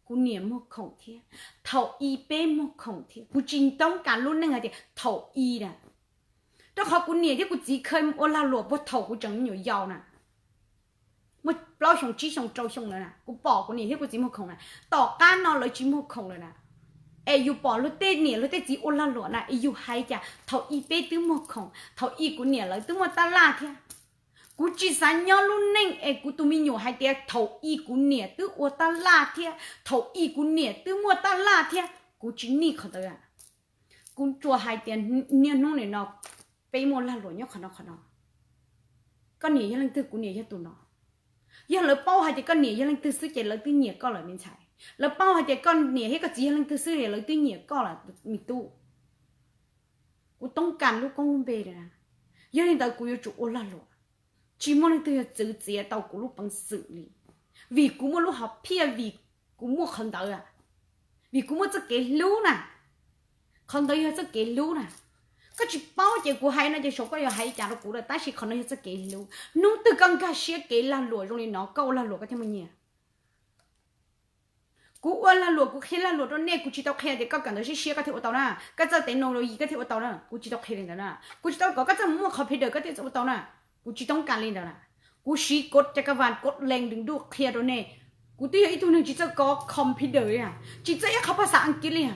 kuv niam muag khoom thiab, thaum i peb muag khoom thiab. Kuv tsis toob kas lub neej hais tias thaum i na, rau qhov kuv niam thiab kuv txiv kheev ua lag luam puag thaum kuv tseem me nyuam yaus na, muaj plaub xyoo tsib xyoo rau xyoo lawm na, kuv pom kuv niam thiab kuv txiv muag khoom na. Tom qab no lawv tsis muag khoom lawm na, es yus pom luag tej niam luag tej txiv ua lag luam na, es yus hais cas thaum i peb twb muag khoom, thaum i kuv niam lawv twb muaj tab laj thiab. Kuv tsis xav nyob lub neej es kuv tus me nyuam hais tias thaum i kuv niam twb ua tab laj thiab, thaum i kuv niam twb muaj tab laj thiab. Kuv tsis nij qhov ntawd. Kuv tsuas hais tias niaj hnub nim no peb muaj lag luam nyob qhov no qhov no. Koj niam yog leej twg, kuv niam yog tus no. Yog lawv paub hais tias koj niam yog leej twg xwb ces lawv twb nyiam koj lawm me ntxhais. Lawv paub hais tias koj niam thiab koj txiv yog leej twg xwb ces lawv twb nyiam koj lawm me tub. Kuv toob kas lub koob lub npe lawm na. Yog li ntawd kuv yuav tsum ua lag luam. Tsis muaj leej twg yuav txwv txiav tau kuv lub peev xwm li, vim kuv muaj lub hom phiaj, vim kuv muaj qhov ntawd, vim kuv muaj txoj kev hlub na. Qhov ntawd yog txoj kev hlub na. Koj tsis paub ces kuv hais no ces saum koj yuav hais li cas rau kuv lawm, tab sis qhov no yog txoj kev hlub. Hnub twg koj nkag siab kev lag luam zoo li no, koj ua lag luam koj thiaj muaj nyiaj. Kuv ua lag luam, kuv qhia lag luam rau nej, kuv tsis tau qhia tias koj kawm ntawv siab siab koj thiaj ua tau na, koj txawj technology koj thiaj ua tau na, kuv tsis tau qhia li ntawd na. Kuv tsis tau kom koj txawj mus muag computer koj thiaj ua tau na, kuv tsis toob kas li ntawd na. Kuv siv kod cakavas kod lees dws nruj qhia rau nej. Kuv twb yog ib tug neeg tsis txawj kov computer li, tsis txawj ib qho phas xas Askiv li.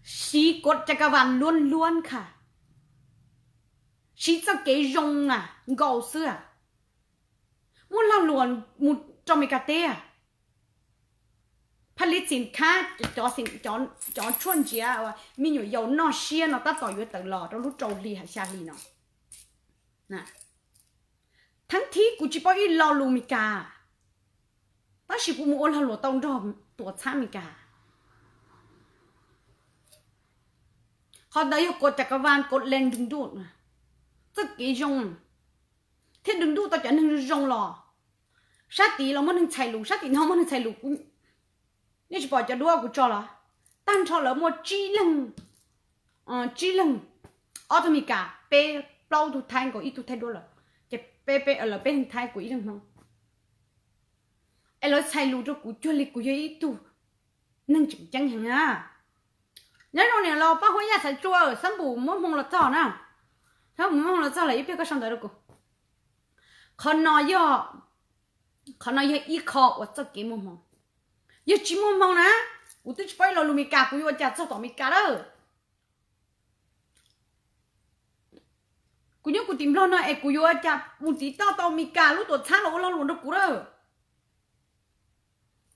Siv kod cakavas luab luab kha, siv txoj kev zoo na, nkaus xwb. Muab lag luam mus rau Meskas teb, phaj lib xim khab, cov tshuaj ntsiav me nyuam yaus noj siab no tab tom yuav tawm los rau lub rau hli hab xya hli no. Thaib thib kuv tsis paub ib lo lus Meskas, tab sis kuv mus ua lag luam tau nrog tuam txhab Meskas. Qhov ntawd yog kod cakavas kod lees dws nruj, txoj kev zoo, thiaj dws nruj tau cov neeg zoo los. Sab tid los muaj neeg txhais lus, sab tim no muaj neeg txhais lus, nej tsis pom cov duab kuv tso los? Tag nrho lawv muaj tsib leeg, tsib leeg, ob tug Meskas, peb plaub tug Thaib nkaus ib tug Thaib duab lawm, ces peb, lawv peb leeg Thaib kuv ib leeg Hmoob. Es lawv txhais lus rau kuv cuag li kuv yog ib tug neeg tseem ceeb heev na. Nyob zoo niam laus Paj Huab Yaj Xaiv Tsua, xab npum muab hmoo los txog na, xab npum muab hmoo los txog lawm ib pliag koj sau ntawv rau kuv. Qhov no yog, qhov no yog ib qho uas txoj kev muaj hmoo. Yog tsis muaj hmoo na, kuv twb tsis paub ib lo lus Meskas, kuv yuav ua cas txog tom Meskas lawm. Kuv nyob kuv tim Nplog no es kuv yuav ua cas mus tiv toj tau Meskas lub tuam txhab los ua lag luam nrog kuv lawm.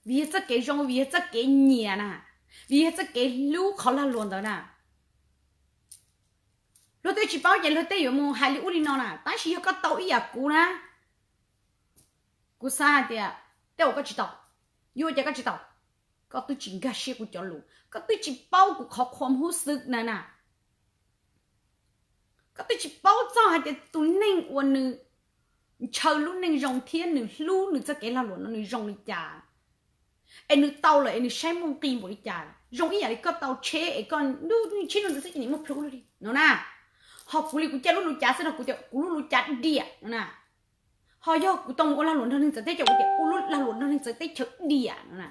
Vim yog txoj kev zoo, vim yog txoj kev nyiam na, vim yog txoj kev hlub qhov lag luam ntawd na. Luag tej tsis paub ces luag tej yuav mus hais li ub li no na, tab sis yog koj tau ib yam kuv na, kuv xav hais tias tej uas koj tsis tau, yuav ua cas koj tsis tau. Koj twb tsis nkag siab kuv cov lus, koj twb tsis paub kuv qhov khuam hub xwb na na. Koj twb tsis paub txog hais tias tus neeg uas nws ntshaw lub neej zoo thiab nws hlub nws txoj kev lag luam no nws zoo li cas, es nws tau lawm es nws saib muaj nqis npaum li cas. Zoo ib yam li koj tau tsheb es koj ntuj tsheb no ntawd xwb ces nim muaj plhu li no na. Ho kuv li kuv caij lub lus cav xwb no kuv tias kuv lub lus cav diam no na. Ho yog kuv tau mus ua lag luam nrog neeg txawv teb chaws kuv tias ua lub lag luam nrog neeg txawv teb chaws diam no na.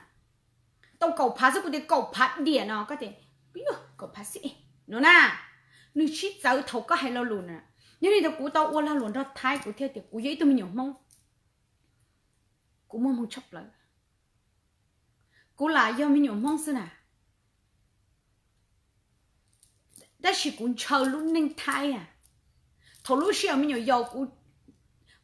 Tau kaum phav xwb kuv tias kaum phav diam no, koj tias kaum phav xwb no na. Nws sib txawv thaum koj hais lo lus na. Yog li ntawd kuv tau ua lag luam nrog Thaib kuv thiaj tias kuv yog ib tug me nyuam Hmoob, kuv muaj hmoo tshaj plaws. Kuv lam yog me nyuam Hmoob xwb na, tab sis kuv ntshaw lub neej Thaib a. Thaum lub sij hawm me nyuam yaus kuv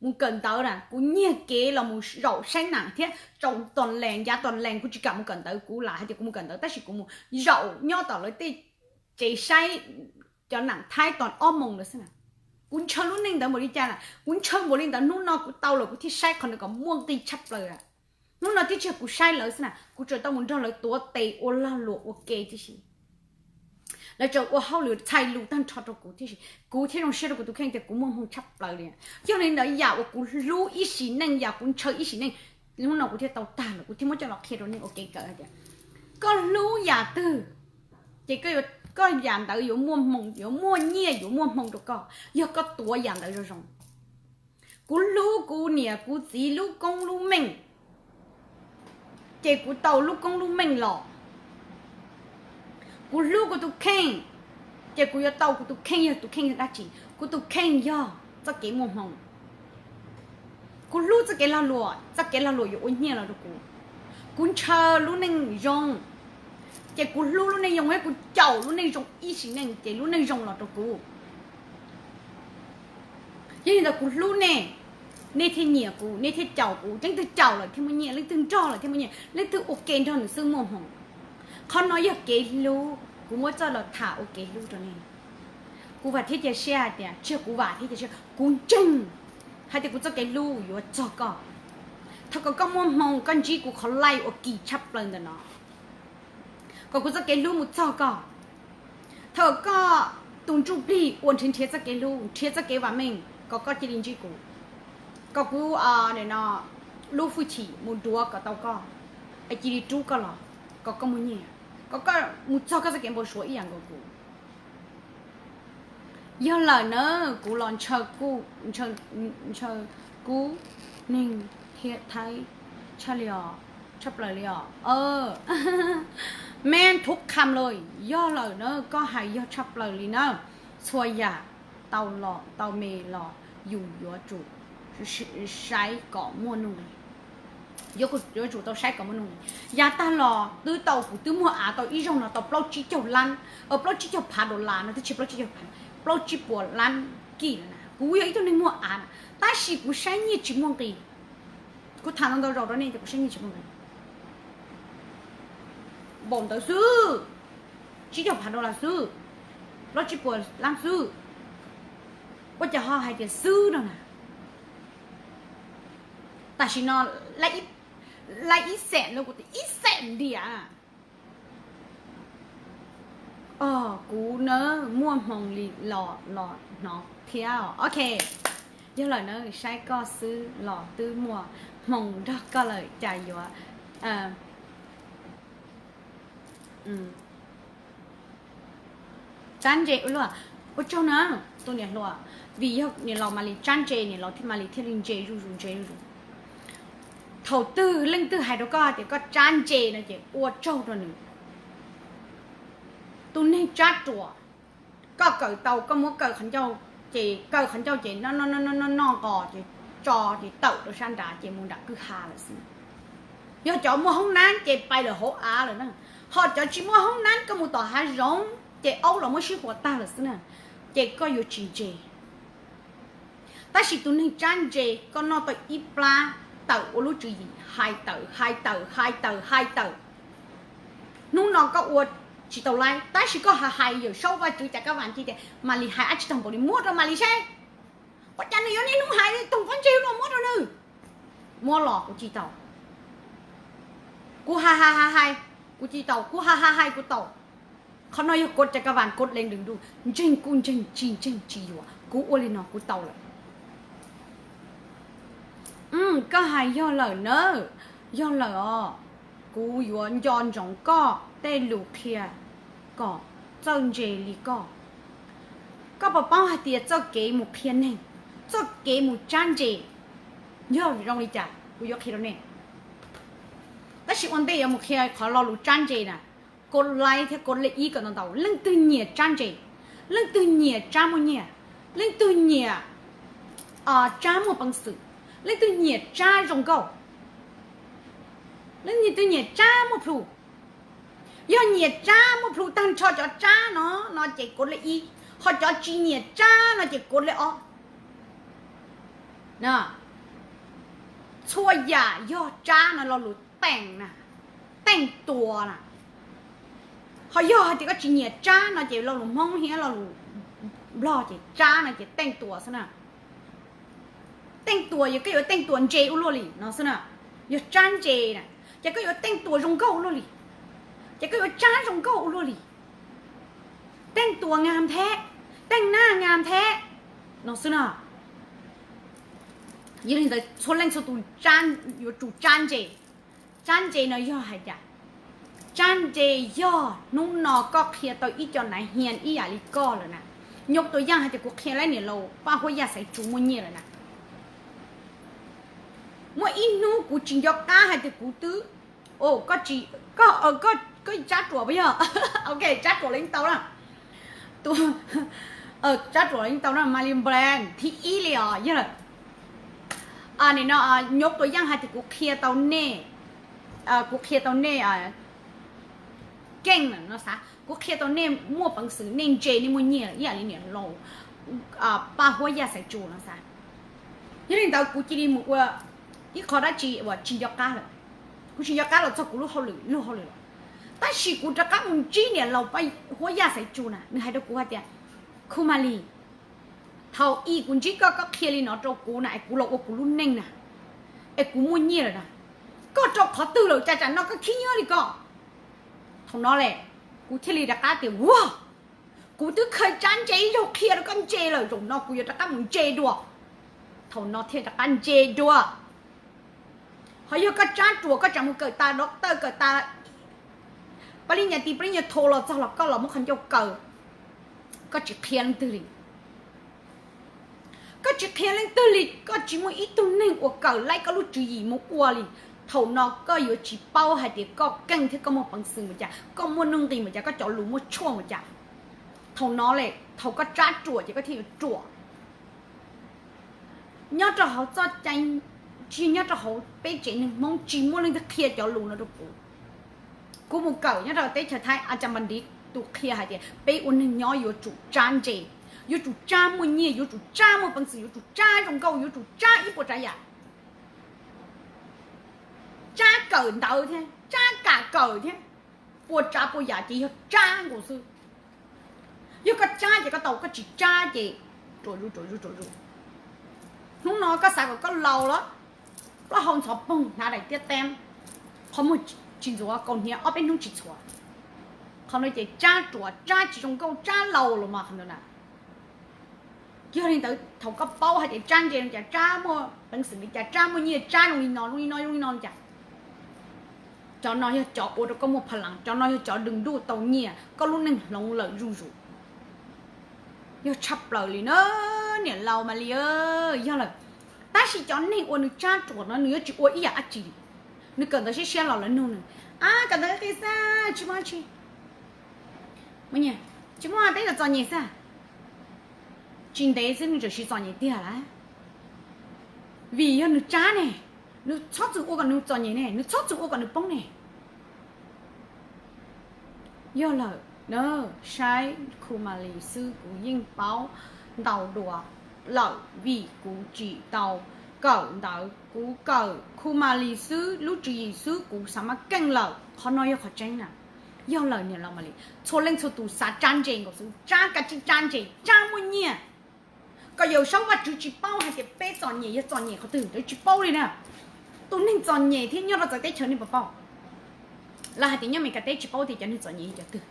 mus kawm ntawv na, kuv nyiag kev los mus zaum saib nam thiab tsaus tom lees ncav tom lees, kuv tsis kam mus kawm ntawv, kuv lam hais tias kuv mus kawm ntawv tab sis kuv mus zaum nyob tom lawv tej tsev saib cov nam Thaib tom ob moos ntawd xwb na. Kuv ntshaw lub neej ntawd npaum li cas na, kuv ntshaw npaum li ntawd hnub no kuv tau lawm kuv thiaj saib qhov ntawd kom muaj nqis tshaj plaws a. Hnub no twb tsis yog kuv saib lawv xwb na, kuv tsuas tau mus nrog lawv tuav tes ua lag luam ua ke tib si. Lawv tsuas ua hauj lwm txhais lus tag nrho rau kuv thiab, kuv thiaj zoo siab rau kuv tus kheej tias kuv muaj hmoo tshaj plaws li. Yog li ntawd yam uas kuv hlub ib sim neej, yam kuv ntshaw ib sim neej, hnub no kuv thiaj tau tag lawm, kuv thiaj muab coj los qhia rau nej ua kev kawm hais tias koj hlub yam twg, ces koj yam ntawd yuav muaj hmoo, yuav muaj nyiaj, yuav muaj hmoo rau koj, yog koj tuav yam ntawd zoo zoo. Kuv hlub kuv niam kuv txiv lub koob lub meej, ces kuv tau lub koob lub meej los. Kuv hlub kuv tus kheej, ces kuv yuav tau kuv tus kheej, yog tus kheej yog dab tsi? Kuv tus kheej yog txoj kev muaj hmoo. Kuv hlub txoj kev lag luam, txoj kev lag luam yuav ua nyiaj los rau kuv. Kuv ntshaw lub neej zoo, ces kuv hlub lub neej zoo thiab kuv caum lub neej zoo ib sim neej ces lub neej zoo los rau kuv. Yog li ntawd kuv hlub nej, nej thiaj nyiam kuv, nej thiaj caum kuv. Leej twg caum lawm thiaj muaj nyiaj, leej twg nrog lawm thiaj muaj nyiaj, leej twg ua ke nrog nws xwb muaj hmoo. Qhov no yog kev hlub, kuv muab txoj los tham ua kev hlub rau nej. Kuv vam thiab cia siab hais tias, tsis yog kuv vam thiab cia siab, kuv ntseeg hais tias kuv txoj kev hlub yuav txog koj. Thaum kom koj muaj hmoo koj ntsib kuv qhov laij uas kim tshaj plaws ntawm no, kom kuv txoj kev hlub mus txog koj. Thaum koj tus ntsuj plig uas nrhiav nrhiav txoj kev hlub, nrhiav txoj kev vam meej, kom koj cia li ntsib kuv, kom kuv lub hwj chim mus duav kom tau koj, es cia li rub koj los, kom koj muaj nyiaj, kom koj mus txog koj txoj kev npau suav ib yam nkaus kuv. Yog lawm na, kuv los ntshaw, ntshaw kub neeg thiab thaib tshaj li os, tshaj plaws li os. Meb thub kham lawm, yog lawm na, koj hais yog tshaj plaws li na. Txhua yam tau los tau me los yus yuav tsum saib kom muaj nuj nqis. Yuav tsum tau saib kom muaj nuj nqis. Yav tag los twb tau, kuv twb muag av tau ib zaug no tau plaub tsib caug lab, plaub tsib caug phav dollar no twb tsis plaub tsib caug phav, plaub tsib puas lab kij lawm na. Kuv yog ib tug neeg muag av na, tab sis kuv saib nyiaj tsis muaj nqis. Kuv tham ntau ntau zaus rau nej tias kuv saib nyiaj tsis muaj nqis. Npaum ntawd xwb, tsib caug phav dollar xwb, plaub tsib puas lab xwb. Ua cas ho hais tias xwb no na? Tam sim no lab ib xees, lab kuv tias ib xees ntiam. Kuv na, muaj hmoo li los los hnov thiab. Ok, yog lawm na, saib koj xwb los twb muaj hmoo nrog koj lawm cas yuav tsab ntse ua luaj. Ua tsaug na, tus niam hluas, vim yog niam laus Malis tsab ntse, niam laus thiaj, Malis thiaj li ntse zuj zus, ntse zuj zus. Thaum twg leej twg hais rau koj tias koj tsab ntse no ces ua tsaug rau nws. Tus neeg tsab ruam, koj kawm tau koj muab kaw qhov ncauj, ces kaw qhov ncauj ces noj noj noj noj noj nqos ces tso ces tawm rau sab nrad ces mus nram kwj ha lawm xwb. Yog cov muaj hoob nab ces pais lawm hauv av lawm na, ho cov tsis muaj hoob nab koj mus tom hav zoov ces aub los muab sib huas tag lawm xwb na, ces koj yuav tsis ntse. Tab sis tus neeg tsab ntse, koj noj tau ib plab, tawm ua lub tswv yim hais tawm hais tawm hais tawm hais tawm. Hnub no koj ua tsis tau laib, tab sis koj hais hais Yawm Saub Vajtswv cas koj vam thiab tias Malis hais dab tsi tag npaum li, muab rau Malis seb. Ua cas nws yuav niaj hnub hais li toog pob ntseg no, muab rau nws. Muab los kuv tsis tau. Kuv hais hais hais hais, kuv tsis tau, kuv hais hais hais kuv tau. Qhov no yog kod cas koj vam, kod lees lwm lus, ntseeg kuj ntseeg, tsis ntseeg tsis yuav. Kuv ua li no kuv tau lawm. Koj hais yog lawm na, yog lawm os. Kuv yuav nco ntsoov koj tej lus qhia kom txawj ntse li koj. Koj puas paub hais tias txoj kev mus qhia neeg, txoj kev mus tsab ntse yog zoo li cas? Kuv yuav qhia rau nej. Tab sis ua ntej yuav mus qhia qhov lo lus tsab ntse na, kod laib thiab kod lej ib kom ntau ntau. Leej twg nyiam tsab ntse? Leej twg nyiam tsab muaj nyiaj? Leej twg nyiam tsab muaj peev xwm? Leej twg nyiam tsab zoo nkauj? Leej twg nyiam tsab muaj plhu? Yog nyiam tsab muaj plhu tag nrho cov tsab no no ces kod lej ib, ho cov tsis nyiam tsab no ces kod lej ob. Txhua yam yog tsab no lo lus teej na, teej tuas na. Ho yog hais tias koj tsis nyiam tsab no ces lo lus Hmoob thiab lo lus Nplog ces tsab no ces teej tuas xwb na. Teej tuas yog koj yuav teej tuas ntse ua luaj li no xwb na. Yog tsab ntse na, ces koj yuav teej tuas zoo nkauj ua luaj li, ces koj yuav tsab zoo nkauj ua luaj li. Teej tuas ngas ntheb, teej nag ngas ntheb no xwb no. Yog li ntawd txhua leej txhua tus yuav tsum tsab ntse. Tsab ntse no yog hais tias, tsab ntse yog hnub no koj qhia tau ib co nav hias ib yam li koj lawm na. Nyuj tus yaj hais tias kuv qhia lawv niam laus Paj Huab Yaj Xaiv Tsu muaj nyiaj lawm na. Muaj ib hnub kuv tsis nco qab hais tias kuv twb, koj, koj tsab ruam puas yog? Ok, tsab ruam leej tau na. Tsab ruam leej tau na, Mali Brand thib ib li os yog lawm. Nim no nyuj tus yaj hais tias kuv qhia tau nej, kuv qhia tau nej keej no xav, kuv qhia tau nej muaj peev xwm, nej ntse, nej muaj nyiaj ib yam li niam laus Paj Huab Yaj Xaiv Tsu no xav. Yog li ntawd kuv cia li mus ua ib qho dab tsi uas tsis nco qab lawm. Kuv tsis nco qab los txog kuv lub hauj lwm, lub hauj lwm lawm. Tab sis kuv rov qab mus ntsib niam laus Paj Huab Yaj Xaiv Tsu na, nws hais rau kuv hais tias, Khu Malis, thaum ub kuv ntsib koj, koj qhia li no rau kuv na es kuv los ua kuv lub neej na, es kuv muaj nyiaj lawm na. Koj rau qhov twg lawm cas tsam no koj khib nyiab li ko? Thaum no lawm, kuv thiaj li rov qab tias, Ua, kuv twb khaws tsab ntse ib zaug qhia rau koj ntse lawm, zaum no kuv yuav rov qab mus ntse dua. Thaum no thiaj rov qab ntse dua. Ho yog koj tsab ruam koj tsam mus kawm tas doctor, kawm tas pab li nyas ti pab li nyas tho los txog los koj los muab qhov ncauj kaw, koj tsis qhia leej twg li. Koj tsis qhia leej twg li, koj tsis muaj ib tug neeg uas kawm laib koj lub tswv yim mus ua li. Thaum no koj yuav tsis paub hais tias koj keej thiab koj muaj peev xwm mus cas, koj muaj nuj nqis mus cas, koj cov lus muaj tshuaj mus cas. Thaum no lawm, thaum koj tsab ruam ces koj thiaj yuav ruam. Nyob rau hauv txoj cai, tsis nyob rau hauv peb tsev neeg Hmoob tsis muaj leej twg qhia cov lus no rau kuv. Kuv mus kawm nyob rau teb chaws Thaib, a cas npas ntiv tus qhia hais tias peb ua neeg nyob yuav tsum tsab ntse, yuav tsum tsab muaj nyiaj, yuav tsum tsab muaj peev xwm, yuav tsum tsab zoo nkauj, yuav tsum tsab ib puas tsav yam. Tsab kawm ntawv thiab tsab kam kawm thiab, puas tsav puas yam ces yog tsab nkaus xwb. Yog koj tsab ces koj tau, koj tsis tsab ces ruam zus, ruam zus, ruam zus. Hnub no koj xav kom koj laus los, plaub hau ntxhov poog hnav daim tiab teeb, qhov muag tsis ntxuav, kaus hniav ob peb hnub tsis txhuav. Qhov no ces tsab ruam, tsab tsis zoo nkauj, tsab laus los mas qhov ntawd na. Yog li ntawd thaum koj paub hais tias tsab ntse li cas, tsab muaj peev xwm li cas, tsab muaj nyiaj, tsab zoo li no, zoo li no, zoo li no li cas, cov no yog cov ua rau koj muaj pha lav, cov no yog cov dwm ntuj tau nyiaj, koj lub neej hloov lawm zuj zus. Yog tshaj plaws li na, niam laus Malis, yog lawm. Tab sis cov neeg uas nws tsab ruam no nws yuav tsis ua ib yam dab tsi li. Nws kawm ntawv siab siab los lawv nug nws, a, kawm ntawv qis xwb tsis muaj dab tsi, tsis muaj, peb txom txom nyem xwb. Tsis ntev xwb nws tseem siv txom nyem tiag lawm. Vim yog nws tsab ne, nws txhob txwm ua kom nws txom nyem ne, nws txhob txwm ua kom nws poob ne. Yog lawm, saib Khu Malis xwb kuv yeej paub ntau dua lawm vim kuv tsis tau kawm ntawv, kuv kawm Khu Malis xwb lub tswv yim xwb kuv xav mas keej lawm. Qhov no yog qhov tseeb na. Yog lawm niam laus Malis, txhua leej txhua tus xav tsab ntse nkaus xwb, tsab kav tsij tsab ntse, tsab muaj nyiaj. Kom Yawm Saub Vajtswv tsis paub hais tias peb txom nyem yog txom nyem qhov twg, tsis paub li na. Tus neeg txom nyem thiab nyob rau txawv teb chaws nej puas paub? Lawv hais tias nyob Meskas teb tsis paub tias cov neeg txom nyem yog cov twg,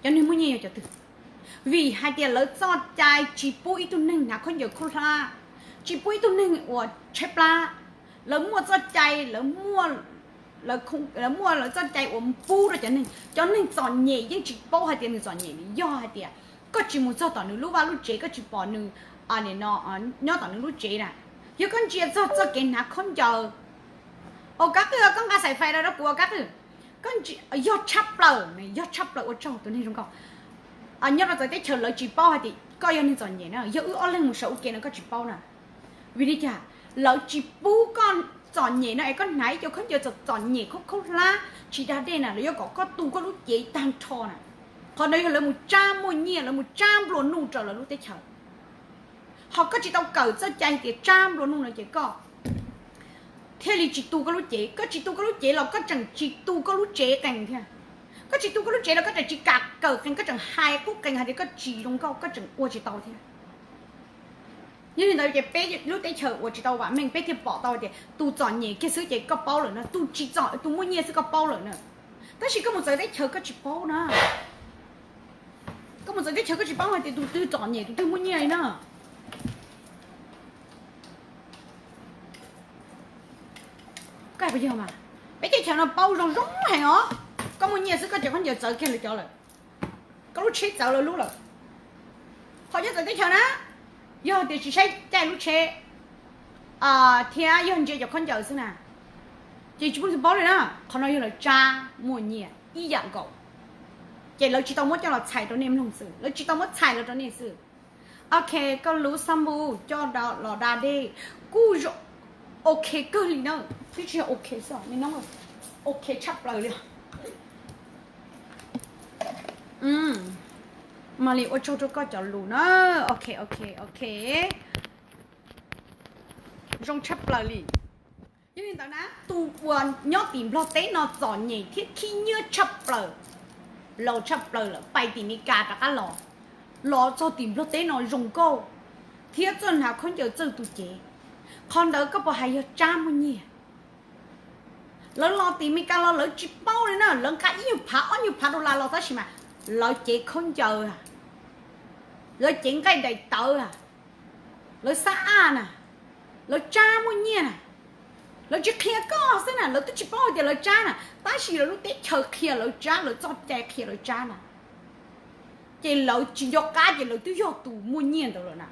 cov neeg muaj nyiaj yog cov twg. Vim hais tias lawv txoj cai tsis pub ib tug neeg hnav khaub ncaws khaub hlab, tsis pub ib tug neeg uas tshaib plab. Lawv muaj txoj cai, lawv muaj lawv txoj cai uas pub rau cov neeg. Cov neeg txom nyem yeej tsis paub hais tias nws txom nyem li, yog hais tias koj tsis mus txog tom nws lub vaj lub tsev, koj tsis pom nws nyob tom nws lub tsev na, yog koj ntsia txog txoj kev hnav khaub ncaws, ua Kab Qwj, koj nqa xaim fais rau kuv ua Kab Qwj. Yog tshaj plaws, yog tshaj plaws, ua tsaug tus neeg zoo nkauj. Nyob rau txawv teb chaws lawv tsis paub hais tias koj yog neeg txom nyem na, yog wb ob leeg mus sawv ua ke no koj tsis paub na. Vim li cas? Lawv tsis pub koj txom nyem no es koj hnav ib co khaub ncaws txom txom nyem khaub khaub hlab tsis da dej na, lawv yuav kom koj tu koj lub cev tag nrho na. Qhov no yog lawv mus tsab muaj nyiaj, lawv mus tsab nplua nuj rau lawv lub teb chaws. Ho koj tsis tau kawm txoj cai hais tias tsab nplua nuj no ces koj thiaj li tsis tu koj lub cev. Koj tsis tu koj lub cev los koj tseem tsis tu koj lub tsev qees thiab. Koj tsis tu koj lub tsev los koj tseem tsis kam kawm qees, koj tseem hais qub qees hais tias koj tsis zoo nkauj, koj tseem ua tsis tau thiab. Yog li ntawd ces peb lub teb chaws uas tsis tau vam meej peb thiaj pom tau tias tus txom nyem kiag xwb ces koj paub lawm na, tus tsis txom, tus muaj nyiaj xwb koj paub lawm na. Tab sis koj mus txawv teb chaws koj tsis paub na. Koj mus txawv teb chaws koj tsis paub hais tias tus twg txom nyem tus twg muaj nyiaj li na. Koj hais puas yog mas? Peb teb chaws no paub zoo zoo heev os. Koj muaj nyiaj xwb koj cov khaub ncaws txawv kiag lawv cov lawm, koj lub tsheb txawv lawv lub lawm. Qhov nyob txawv teb chaws na, yog tias tsis saib caij lub tsheb thiab yog ntsia cov khaub ncaws xwb na, ces tsis muaj leej twg paub li na. Qhov no yog lawv tsab muaj nyiaj ib yam nkaus, ces lawv tsis tau muab coj los txhais rau nej mloog xwb, lawv tsis tau muab txhais los rau nej xwb. Ok, koj lub xab npum coj los da dej kuj zoo, ok kawg li na. Twb tsis yog ok xwb, me noob, ok tshaj plaws li. Mas li ua tsaug rau koj cov lus na. Ok, ok, ok. Zoo tshaj plaws li. Yog li ntawd na, tus uas nyob tim Nplog teb no txom nyem thiab khib nyiab tshaj plaws, laus tshaj plaws lawm, pais tim Meskas rov qab los, los txog tim Nplog teb no zoo nkauj thiab txawj hnav khaub ncaws txawj tu cev. Qhov ntawd koj puas hais yog tsab muaj nyiaj? Lawv los tim Meskas los lawv tsis paub li na, lawv nqa ib nyuag phav ob nyuag phav dollar los tab sis mas lawv cev khaub ncaws, lawv cev nqaij daim tawv, lawv xab aj na, lawv tsab muaj nyiaj na. Lawv tsis qhia koj xwb na, lawv twb tsis paub hais tias lawv tsab na, tab sis lawv lub teb chaws qhia lawv tsab, lawv txoj cai qhia lawv tsab na. Ces lawv tsis nco qab ces lawv twb yog tus muaj nyiaj ntawd lawm na.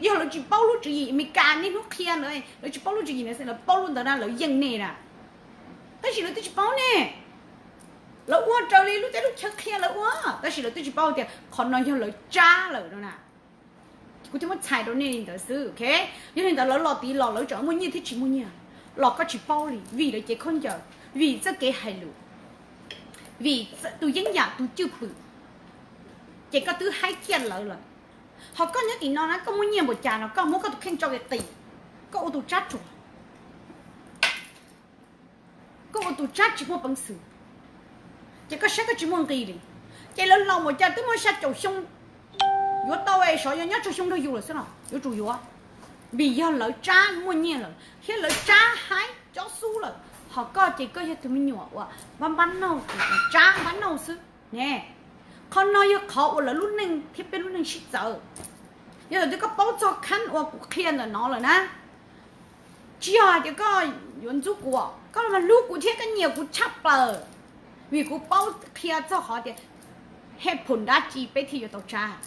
Yog lawv tsis paub lub tswv yim Meskas niaj hnub qhia ntawd, lawv tsis paub lub tswv yim ntawd xwb, lawv paub lub ntawd na lawv yeej nej na. Tab sis lawv twb tsis paub ne. Lawv ua raws li lub teb lub chaw qhia lawv ua, tab sis lawv twb tsis paub tias qhov no yog lawv tsab lawm no na. Kuv thiaj muab txhais rau nej li ntawd xwb, ok? Yog li ntawd lawv los tid los lawv tseem muaj nyiaj thiab tsis muaj nyiaj los koj tsis paub li, vim lawv cev khaub ncaws, vim txoj kev hais lus, vim tus yeeb yam tus cwj pwm, ces koj twb haib kiag lawv lawm. Ho koj nyob tim no na koj muaj nyiaj npaum cas no koj muab koj tus kheej tso qis qis, koj ua tus tsab ruam, koj ua tus tsab tsis muaj peev xwm, ces koj saib koj tsis muaj nqis li. Ces lawv laus npaum cas twb muaj xya caum xyoo, yuav tau es xyov yog nyob tsawg xyoo nrog yus lawm xwb los yuav tsum yuav, vim yog lawv tsab muaj nyiaj lawm thiab lawv tsab haib cob xub lawm. Ho koj ces koj yog tus me nyuam uas npab npab nauj, tsab npab nauj xwb ne. Qhov no yog qhov uas lawv lub neej thiab peb lub neej sib txawv. Yog tias twb koj paub txog khab uas kuv qhia ntawm no lawm na, tsis yog hais tias koj yuav ntxub kuv, koj los mas hlub kuv thiab koj nyiam kuv tshaj plaws, vim kuv paub qhia txog qhov tias hej phum dab tsi peb thiaj yuav tau tsab.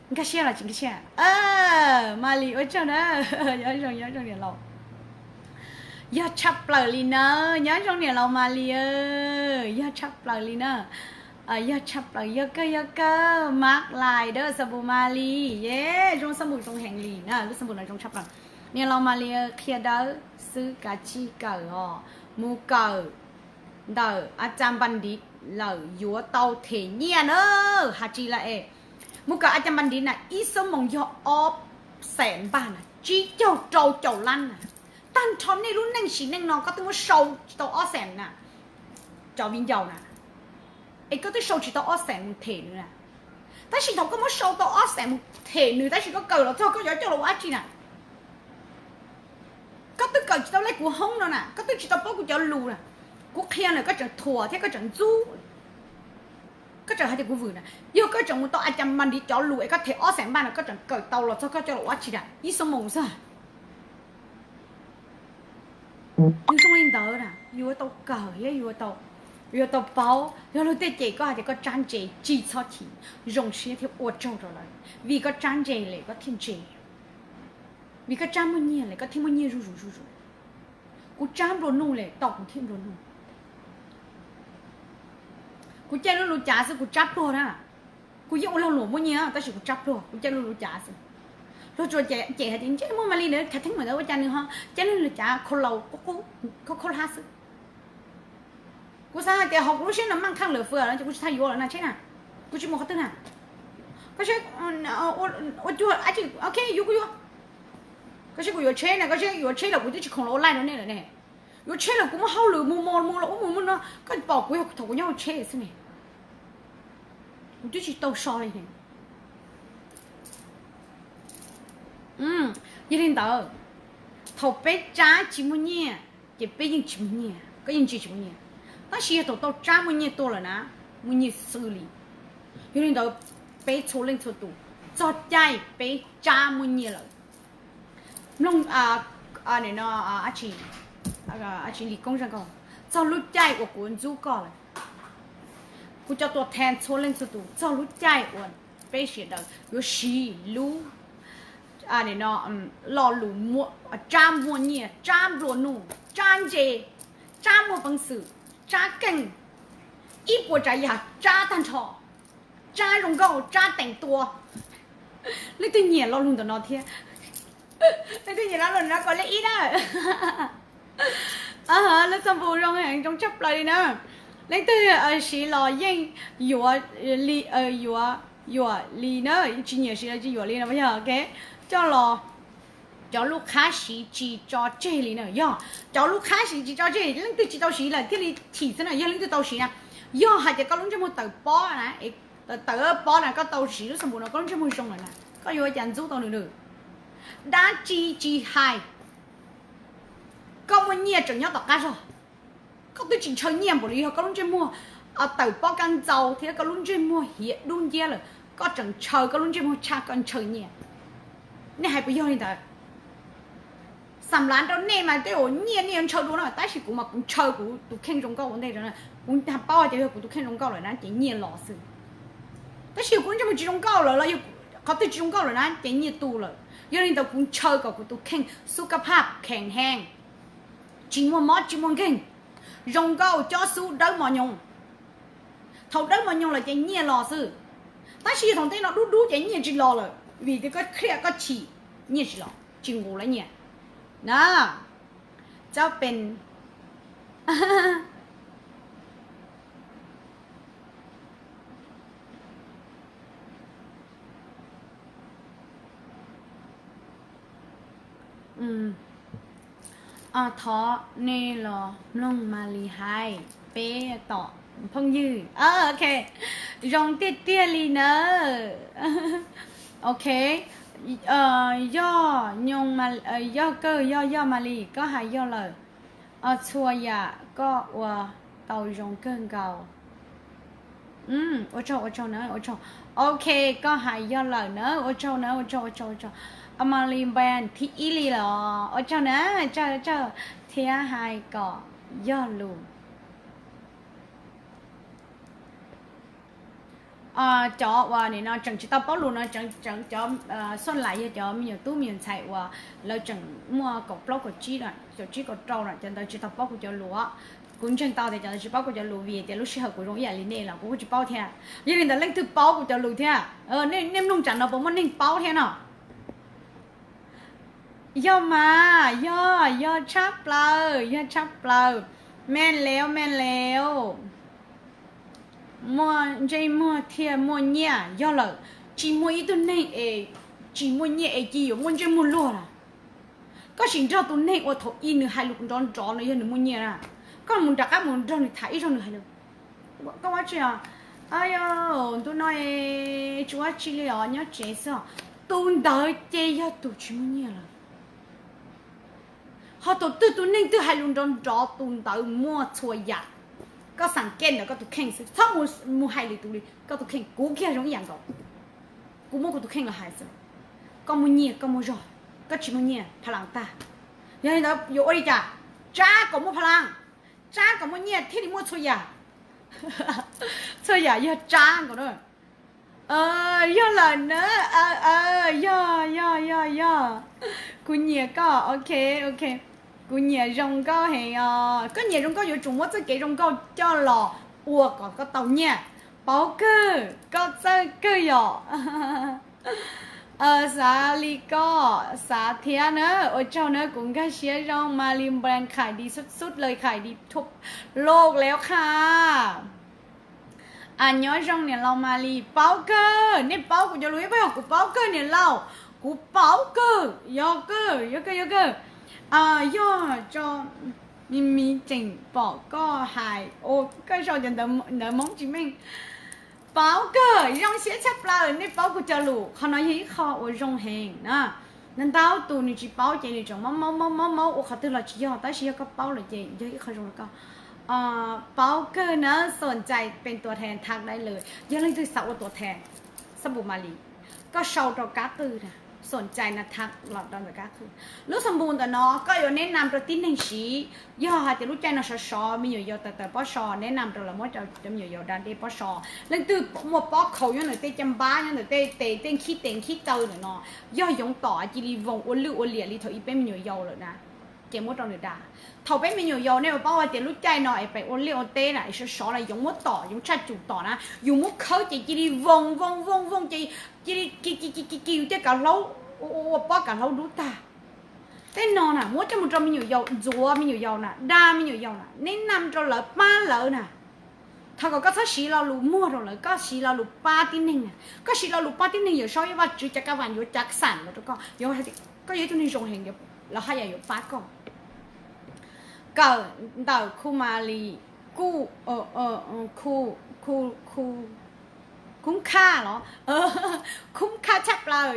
Nkag siab los tsis nkag siab? Malis ua tsaug na. Nyob zoo, nyob zoo niam laus. Yog tshaj plaws li na, nyob zoo niam laus Malis, yog tshaj plaws li na. Yog tshaj plaws, yog kawg, yog kawg, Mark Lai dab xab npum Malis, ye, zoo xab npum zoo heev li na, lub xab npum no zoo tshaj plaws. Niam laus Malis qhia dawb xwb kav tsij kawm os, mus kawm ntawm a cas npas ntiv lawm yuav tau them nyiaj na. Has tsis la es, mus kawm a cas npas ntiv na ib xuab moos yog ob xees npaj na, tsib caug rau caum lab na. Tag nrho nej lub neej sim neej no koj twb muab sau tsis tau ob xees na, cov viv ncaus na, es koj twb sau tsis tau ob xees mus them nws na. Tab sis thaum koj muab sau tau ob xees mus them nws tab sis koj kawm los txog koj yuav coj los ua dab tsi na? Koj twb kawm tsis tau lej kuv hoob no na, koj twb tsis tau paub kuv cov lus na. Kuv qhia na koj tseem thuam thiab koj tseem ntxub, koj tseem hais tias kuv vwm na. Yog koj tseem mus tau a cas npas ntiv cov lus es koj them ob xees npaj no koj tseem kawm tau los txog koj coj los ua dab tsi na, ib xuab moos xwb. Nws zoo li ntawd na, yuav tau kawm thiab yuav tau, yuav tau paub. Yog luag tej cem koj hais tias koj tsab ntse, tsis txhob chim, zoo siab thiab ua tsaug rau lawv, vim koj tsab ntse lawm koj thiaj ntse, vim koj tsab muaj nyiaj lawm koj thiaj muaj nyiaj zuj zus zuj zus. Kuv tsab nplua nuj lawm tau kuv thiaj nplua nuj. Kuv caij lub lus cav xwb kuv tsab pluag na. Kuv yeej ua lag luam muaj nyiaj tab sis kuv tsab pluag, kuv caij lub lus cav xwb. Luag tsuas cem hais tias ntsej muag Malis ntawd khav theeb ntawd ua cas nws ho caij lub lus cav khau laus qub qub khaub hlab xwb. Kuv xav hais tias ho kuv lub siab no maj khaj lawm fwj no ces kuv tsis tau yuav lawm na tsheb na. Kuv tsis mus qhov twg na. Koj saib, ua cuag, ok, yuav kuv yuav. Koj saib kuv yuav tsheb na, koj saib yuav tsheb los kuv twb tsis khoom los ua laij rau nej lawm ne. Yuav tsheb los kuv muaj hauj lwm mus mos mus los ub mus mus no, koj pom kuv yog thaum kuv nyob hauv tsheb xwb ne. Kuv twb tsis tau so li ne. Yog li ntawd, thaum peb tsab tsis muaj nyiaj, ces peb yeej tsis muaj nyiaj, koj yeej ntse tsis muaj nyiaj. Tab sis yog thaum tau Tsab muaj nyiaj tuaj lawm na, muaj nyiaj xws li. Yog li ntawd, peb txhua leej txhua tus, txog caij peb Tsab muaj nyiaj lawm, mloog, no, tsis li koob zaj nkauj, txog lub caij uas kuv ntxub koj lawm, kuv cov tuam thas txhua leej txhua tus, txog lub caij uas peb sawv daws yuav siv lub, no, lo lus Tsab muaj nyiaj, Tsab nplua nuj, Tsab ntse, Tsab muaj peev xwm, Tsab keej, ib puas tsav yam Tsab tag nrho, Tsab zoo nkauj, Tsab teem tua. Leej twg nyiam lo lus ntawm no thiab? Leej twg nyiam lo lus no kom le ib na. Lub xab npus zoo heev, zoo tshaj plaws li na. Leej twg siv los yeej yuav li, yuav, yuam li na, tsis nyiam siv los tsis yuam li no yog, ok. Coj los, cov lub qhab siv tsis tso tseg li na, yog cov lub qhab siv tsis tso tseg, leej twg tsis tau siv lawm thiaj li chim xwb na, yog leej twg tau siv na, yog hais tias koj lub ntsej muag tawm pob na, tawm pob na, koj tau siv lub xab npus no koj lub ntsej muag zoo lawm na, koj yuav ua cas ntxub tau nws lawm? Dab tsi tsis hais, koj muaj nyiaj tseem nyob tom qab zog, koj twb tsis ntshaw nyiaj npaum li yog koj lub ntsej muag tawm pob kab ntxau thiab koj lub ntsej muag hiav dub nciab lawm, koj tseem ntshaw koj lub ntsej muag tshaj koj ntshaw nyiaj. Nej hais puas yog li ntawd? Xam lav rau nej mas tej uas nyiaj nej yuav ntshaw dua no, tab sis kuv mas kuv ntshaw kuv tus kheej zoo nkauj ua ntej, kuv paub hais tias yog kuv tus kheej zoo nkauj lawm na ces nyiaj los xwb. Tab sis yog kuv ntsej muag tsis zoo nkauj lawm los yog qhov twg tsis zoo nkauj lawm na ces nyiaj tu lawm. Yog li ntawd kuv ntshaw kom kuv tus kheej xub kab phaj kheem heej, tsis muaj mob tsis muaj nkeeg, zoo nkauj cob xub dawb mos nyoos. Thaum dawb mos nyoos lawm ces nyiaj los xwb. Tab sis yog thaum ntej no dub dub ces nyiaj tsis los lawm, vim tias koj khriaj koj chim, nyiaj tsis los, tsis nqus lawv nyiaj na. Txawj pes. Thov nej los mloog Malis hais, peb tom phooj ywg. Ok, zoo tiag tiag li nawb. Ok, yog, yog kawg, yog, yog Malis, koj hais yog lawm. Txhua yam koj ua tau zoo kawg nkaus. Ua tsaug, ua tsaug na, ua tsaug. Ok, koj hais yog lawm na, ua tsaug na, ua tsaug, ua tsaug, ua tsaug. Malis npa thib ib li los, ua tsaug na, tsaug, tsaug thiab hais kom yog lus. Cov uas nim no tseem tsis tau paub lus no, tseem, tseem cov xuaj laim yog cov me nyuam tub me nyuam ntxhais uas lawv tseem muaj kaum plaub kaum tsib, kaum tsib kaum rau no, cov ntawd tsis tau paub kuv cov lus. Kuv ntseeg tau tias cov ntawd tsis paub kuv cov lus vim tias lub sij hawm kuv zoo ib yam li nej los kuv kuj tsis paub thiab. Yog li ntawd leej twg paub kuv cov lus thiab? Nej mloog tsam no puas muaj neeg paub thiab no? Yog mas, yog, yog tshab plaws, yog tshab plaws. Meej leus, meej leus. Muaj ntsej muag thiaj muaj nyiaj, yog lawm. Tsis muaj ib tug neeg es tsis muaj nyiaj es cia yuav muaj ntsej muag luag na. Koj sim nrog tus neeg uas thaum ub nws hais lus nrov nrov no yog nws muaj nyiaj na. Koj mus rov qab mus nrog nws tham ib zaug nws hais lus, koj ua tsi os? Yog ntu no tsis ua tsi li os, nyob tsev xwb os. Tus ntawd ces yog tus tsis muaj nyiaj lawm. Ho tus twg, tus neeg twg hais lus nrov nrov tus ntawd muaj txhua yam. Koj xav ke ntawm koj tus kheej xwb, txhob mus hais lwm tus li, koj tus kheej kuv kiag zoo ib yam nkaus. Kuv muab kuv tus kheej los hais xwb. Koj muaj nyiaj koj muaj zog, koj tsis muaj nyiaj pha las tag. Yog li ntawd yuav ua li cas? Tsab kom muaj pha las, tsab kom muaj nyiaj thiaj li muaj txhua yam. Txhua yam yog tsab nkaus na. Yog lawm na. Yog, yog, yog, yog. Kuv nyiam koj, ok, ok. Kuv nyiam zoo nkauj heev os. Koj nyiam zoo nkauj yuav tsum muab txoj kev zoo nkauj coj los ua kom koj tau nyiaj. Paub kawg, koj txawj kawg yom. Xav li koj xav thiab na, ua tsaug na, kuv nkag siab zoo. Malis npa khải đi xút xút lời khải đi thục lục léo kha. Nyob zoo niam laus Malis, paub kawg, nej paub kuv cov lus ib pab yog kuv paub kawg niam laus, kuv paub kawg, yog kawg, yog kawg, yog kawg. Yog tso, me me tseem pom koj hais, koj sau cov ntawv Hmoob tsis meej. Paub kawg, zoo siab tshaj plaws nej paub kuv cov lus, qhov no yog ib qho uas zoo heev na. Ntau tus nws tsis paub ces nws tseem maub maub maub maub ua qhov twg los tsis yog, tab sis yog koj paub lawm ces yog ib qho zoo rau koj. Paub kawg na, xuam cai pes tuam thees thaj dai lawm, yog leej twg xav ua tuam thees xab npum ma li, koj sau rau kab qwj na, xuam cai na thaj los rau ntawm kab qwj. Lub xab npum ntawm no koj yuav neb nam rau tib neeg siv, yog hais tias lub caij no sov sov me nyuam yaus tawm tawm pob so, neb nam rau lawv muab cov me nyuam yaus da dej pob so. Leej twg muaj pob khaus nyob ntawm tej caj npab, nyob ntawm tej tes, tej nkhib tes nkhib taw ntawm no, yog yoov tom cia li voos ua lwj ua liam li thaum ub peb me nyuam yaus lawm na, ces muab rau nws da. Thaum peb me nyuam yaus nej ua paub hais tias lub caij no es pem ua liaj ua teb na es sov sov los yoov muab tom, yoov tshaj cum tom na, yus muab khawb ces cia li voos voos voos voos ces cia li ki ki ki ki yus tej kav hlaub, ua pob kav hlaub dub tag. Tej no na muab coj mus rau me nyuam yaus ntxuav me nyuam yaus na, da me nyuam yaus na, neb nam rau lawv pab lawv na. Thov kom koj txhob siv lo lus muag rau lawv, koj siv lo lus pab tib neeg na. Koj siv lo lus pab tib neeg, Yawm Saub Yaj Vaj Tswv Cov Kaj Vam yuav cav xam los rau koj, koj yog ib tug neeg zoo heev, lawv haj yam yuav pab koj. Kawm ntawm Khu Malis kuj, Khu, Khub Khaj los, Khub Khaj tshaj plaws,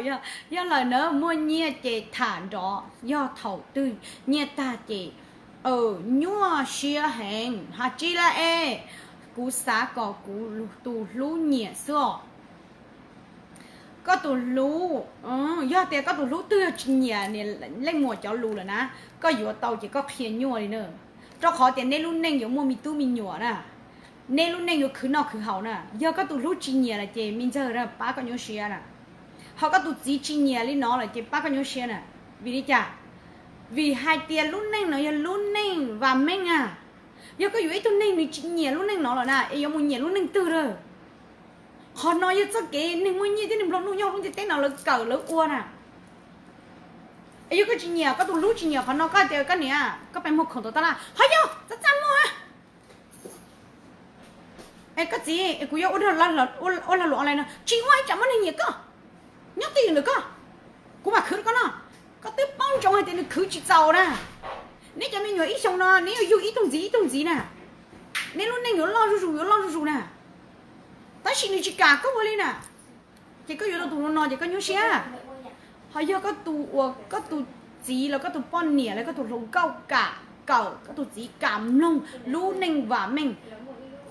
yog lawm na, muaj nyiaj ces tham nrov, yog thaum twg nyiaj tag ces nyuaj siab heev. Hais tsis laj es, kuv xav kom kuv tus hlub nyiam xwb os. Koj tus hlub, yog tias koj tus hlub twg yog tsis nyiam leej muam cov lus lawm na, koj yuav tau ces koj qhia nyuaj li na, rau qhov tias neb lub neej yuav muaj me tub me nyuam na, neb lub neej yuav khwv noj khwv haus na. Yog koj tus hlub tsis nyiam lawm ces me ntxawg na, pab koj nyuaj siab na. Ho koj tus txiv tsis nyiam li no lawm ces pab koj nyuaj siab na. Vim li cas? Vim hais tias lub neej no yog lub neej vam meej a. Yog koj yuav ib tug neeg nws tsis nyiam lub neej no lawm na, es yuav mus nyiam lub neej twg lawm? Qhov no yog txoj kev neeg muaj nyiaj thiab neeg nplua nuj nyob lub ntiaj teb no lawv kawm lawv ua na. Es yog koj tsis nyiam, koj tus hlub tsis nyiam qhov no, koj hais tias koj niam, koj pes muag khoom tau tab laj, ho yog txaj txaj muag a. Es koj txiv, es kuv yuav ua lag luam online no, tsis ua ib tsam muaj neeg nyiam koj, nyob twj ywm ntawm koj, kuv mam khwv rau koj noj. Koj twb paub ntsoov hais tias nws khwv tsis txaus na. Neb cov me nyuam ib xyoos no neb yuav yug ib tug ntxiv ib tug ntxiv na, neb lub neej yuav loj zuj zus yuav loj zuj zus na. Tab sis nws tsis kam koj ua li na, ces koj yuav tau tus no ces koj nyuaj siab. Ho yog koj tus uas koj tus txiv los koj tus poj niam los koj tus hluas nkauj kam kawm, koj tus txiv kam mloog lub neej vam meej,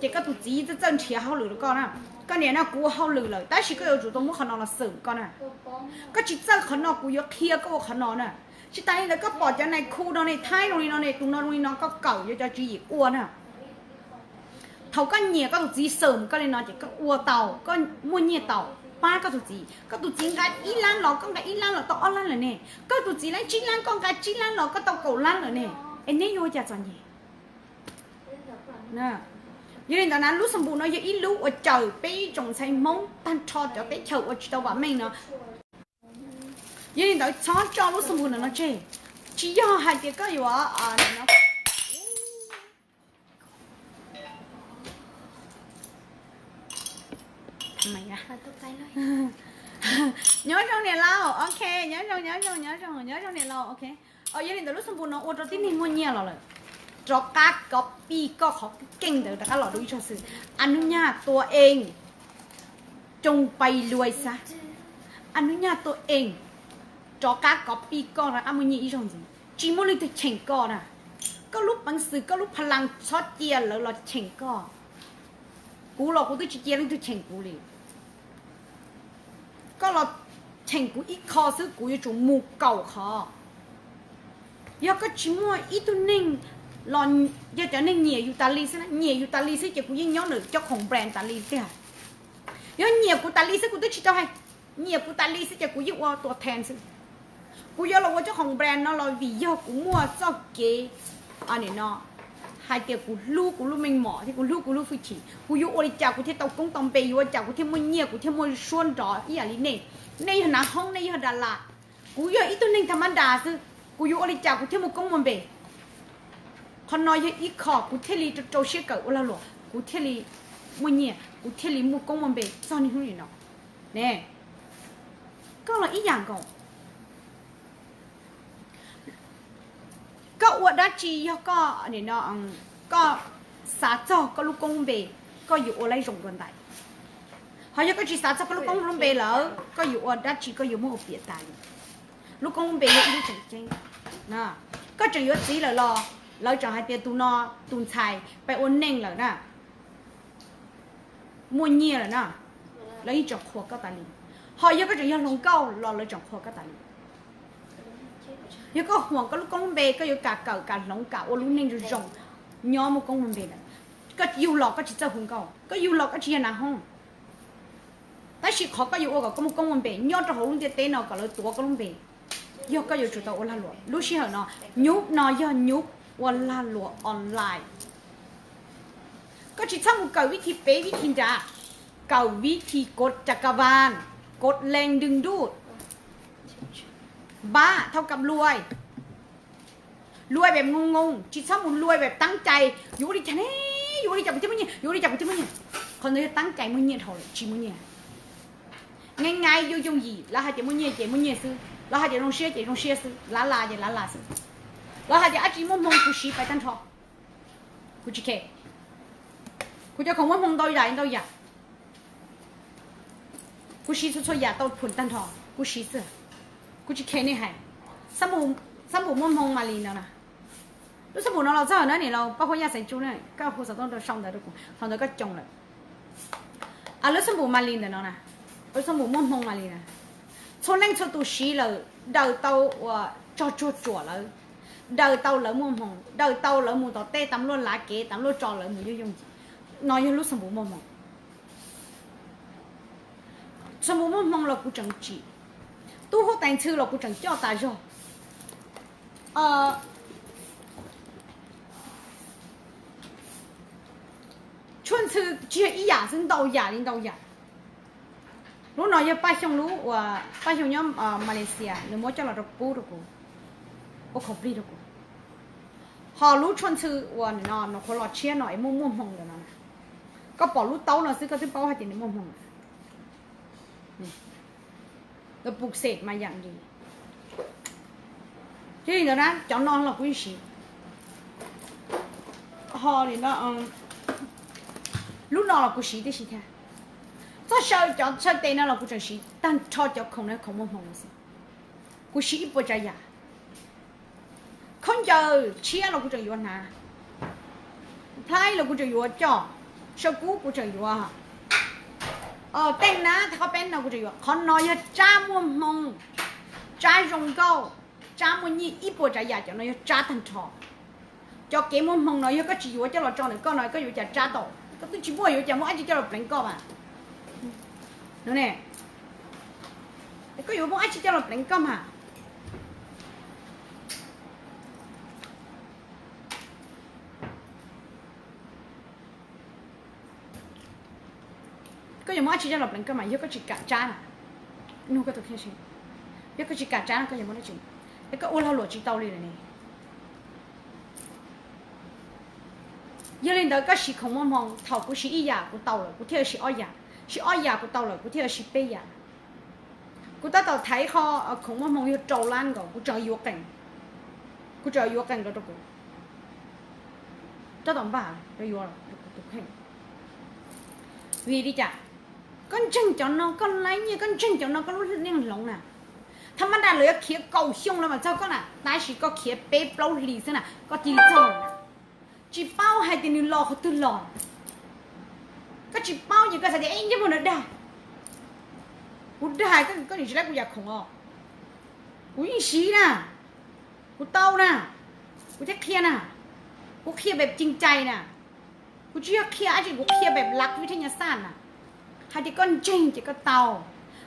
ces koj tus txiv txawj txawj nrhiav hauj lwm rau koj na. Koj niam no, kuv ua hauj lwm lawm tab sis koj yuav tsum tau muab qhov no los xwm koj na. Koj tsis txawj qhov no kuv yuav qhia koj ua qhov no na. Tsis tas li ntawd koj pom cov nais khu no ne, thaib zoo li no ne, tus no zoo li no, koj kawm yuav cov tswv yim ua na. Thaum koj nyiam koj tus txiv xwm koj li no ces koj ua tau, koj muaj nyiaj tau, pab koj tus txiv. Koj tus txiv nqa ib lab los koj nqa ib lab los tau ob lab lawm ne. Koj tus txiv nqa tsib lab koj nqa tsib lab los koj tau kaum lab lawm ne. Es neb yuav ua cas txom nyem? Yog li ntawd na, lub xab npum no yog ib lub ua cawm peb ib tsoom ntxhais Hmoob tag nrho cov teb chaws uas tsis tau vam meej no. Yog li ntawd txhob tso lub xab npum ntawm no tseg. Tsis yog hais tias koj yuav nyob zoo niam laus, ok, nyob zoo, nyob zoo, nyob zoo, nyob zoo niam laus, ok. Yog li ntawd lub xab npum no ua rau tib neeg muaj nyiaj los lawm. Rov qab copy koj qhov keej ntawd rov qab los rau ib zaug xwb. Anub nyaj tua eej, coo pais luais xab. Anub nyaj tua eej, rov qab copy koj rov qab muaj nyiaj ib zaug ntxiv. Tsis muaj leej twg cheem koj na. Koj lub peev xwm, koj lub pha las txhob cia lawv los cheem koj. Kuv los kuv twb tsis cia leej twg cheem kuv li. Koj los cheem kuv ib qho xwb kuv yuav tsum mus kaum qhov. Yog koj tsis muaj ib tug neeg los, yog cov neeg nyiam yus tas li xwb, nyiam yus tas li xwb ces kuv yeej nyob ntawm cov khoom brand tas li tiag. Yog nyiam kuv tas li xwb kuv twb tsis tau hais, nyiam kuv tas li xwb ces kuv yeej ua tua then xwb. Kuv yuav los ua cov khoom brand no los vim yog kuv muaj txoj kev no hais tias kuv hlub kuv lub meej mom thiab kuv hlub kuv lub hwj chim. Kuv yuav ua li cas kuv thiaj tau koob tau npe, yuav ua cas kuv thiaj muaj nyiaj, kuv thiaj muaj suab nrov ib yam li nej. Nej yog nav hoob, nej yog das las, kuv yog ib tug neeg tha mab das xwb, kuv yuav ua li cas kuv thiaj muaj koob muaj npe? Qhov no yog ib qho kuv thiaj li rau rau siab kawm ua lag luam, kuv thiaj li muaj nyiaj, kuv thiaj li muaj koob muaj npe txog niaj hnub nim no. Ne, koj los ib yam nkaus. Koj ua dab tsi yog koj, koj xav txog koj lub koob npe, koj yuav ua laib zoo dua ntais. Ho yog koj tsis xav txog koj lub koob lub npe lawm, koj yuav ua dab tsi koj yuav muab ua piam tas li. Lub koob lub npe yog ib lub tseem ceeb. Koj tseem yuav txiv lawm los Lawv tseem hais tias tus no tus ntxhais pib ua neej lawm na, muaj nyiaj lawm na, lawv yeej tseem qhuas koj tas li. Ho yog koj tseem yog hluas nkauj los lawv tseem qhuas koj tas li. Yog koj huam koj lub koob lub npe, koj yuav kam kawm kam hloov kam ua lub neej zoo zoo, nyob muaj koob muaj npe lawm. Koj yug los koj tsis txawj hu nkauj, koj yug los koj tsis yog nas hoob. Tab sis qhov koj yuav ua kom koj muaj koob muaj npe nyob rau hauv lub ntiaj teb no kom lawv tuav koj lub npe, yog koj yuav tsum tau ua lag luam. Lub sij hawm no, nyub no yog nyub ua lag luam online. Koj tsis txhob mus kawm vib thi peb vib thi nrad, kawm vib thi kod cakavas, kod lees dws nruj, npab thau kam luais, luais pem ngoo ngoo, tsis txhob mus luais pem teeb cai, yuav ua li cas ne, yuav ua li cas kuv thiaj muaj nyiaj, yuav ua li cas kuv thiaj muaj nyiaj. Qhov ntawd yog teeb cai muaj nyiaj dhau lawm, tsis muaj nyiaj. Nqaij nqaij yooj yooj yim, lawv hais tias muaj nyiaj ces muaj nyiaj xwb, lawv hais tias zoo siab ces zoo siab xwb, lav las ces lav las xwb. Lawv hais tias dab tsi muaj hmoo kuv siv pais tag nrho. Kuv tsis khe. Kuv cov khoom muaj hmoo ntau yam ntau yam. Kuv siv txhua txhua yam tau phum tag nrho, kuv siv xwb. Kuv tsis khe nej hais. Xab npum muaj hmoo mas li no na. Lub xab npum no los txog na, niam laus Paj Huab Yaj Xaiv Tsu na, koj hu xov tooj rau sau ntawv rau kuv, hauv ntawd koj coo lawm. Lub xab npum mas li ntawm no na, lub xab npum muaj hmoo mas li na. Txhua leej txhua tus siv lawm daws tau uas tsog tsuag tsuam lawv, daws tau lawv muaj hmoo, daws tau lawv mus tom tej tas luaj lav kev tas luaj tso lawv mus yooj yooj yim. No yog lub xab npum muaj hmoo. Xab npum muaj hmoo los kuv tseem tsim, tub huab tais ntxhw los kuv tseem coj tas zog. Tshuaj ntxhw tsis yog ib yam xwb, ntau yam li ntau yam. Lub no yog Paj Xyooj, lub uas Paj Xyooj nyob Malaysia nws muab coj los rau pub rau kuv, ua khaus plig rau kuv. Ho lub tshuaj ntxhw uas no, no qhuav los tshiab no es muaj muaj hmoo ntawm no na. Koj pom lub taub no xwb koj twb paub hais tias nws muaj hmoo. Lawv pum xes mas yam li. Thiab li ntawd na, cov no los kuv yeej siv. Ho li no, lub no los kuv siv tib si thiab. Txoj saw, cov saw tes no los kuv tseem siv, tag nrho cov khoom no khoom muaj hmoo xwb. Kuv siv ib puas tsav yam. Khaub ncaws tshiab los kuv tseem yuav hnav, nplhaib los kuv tseem yuav coj, saw kub kuv tseem yuav, tej nab thaj qhov peb no kuv tseem yuav. Qhov no yog tsab muaj hmoo, tsab zoo nkauj, tsab muaj nyiaj, ib puas tsav yam cov no yog tsab tag nrho. Cov kev muaj hmoo no yog koj tsis yuav coj los tso ntawm koj no koj yuav cas tsab tau? Koj twb tsis muaj yuav cas muaj dab tsi coj los pleev koj mas. No ne, koj yuav muaj dab tsi coj los pleev koj mas? Koj yuav muaj dab tsi coj los pleev koj mas yog koj tsis kam tsab na. Nug koj tus kheej seb, yog koj tsis kam tsab no koj yuav muaj dab tsi? Es koj ua lag luam tsis tau li lawm ne. Yog li ntawd koj siv khoom muaj hmoo, thaum kuv siv ib yam kuv tau lawm kuv thiaj siv ob yam, siv ob yam kuv tau lawm kuv thiaj siv peb yam. Kuv tab tom thaiv ib qho khoom muaj hmoo yog rau lab nkaus, kuv tseem yuav qees, kuv tseem yuav qees rau rau kuv. Tab tom npaj yuav rau kuv tus kheej. Vim li cas? Koj ntseeg cov no koj laib nyiaj, koj ntseeg cov no koj lub neej hloov na. Tha mab daj lawv yuav khiav kaum xyoo los mas txog koj na, tab sis koj khiav peb plaub hlis xwb na koj cia li txog lawm na. Tsis paub hais tias nws los qhov twg los. Koj tsis paub ces koj xav tias ib ntsej muag no dag. Kuv dag koj, koj nim tsis laib kuv yam khoom os. Kuv yeej siv na, kuv tau na, kuv thiaj qhia na, kuv qhia pem ceev cai na. Kuv tsis yog qhia dab tsi, kuv qhia pem lav vij thaj nyas xaj na. Hais tias koj ntseeg ces koj tau,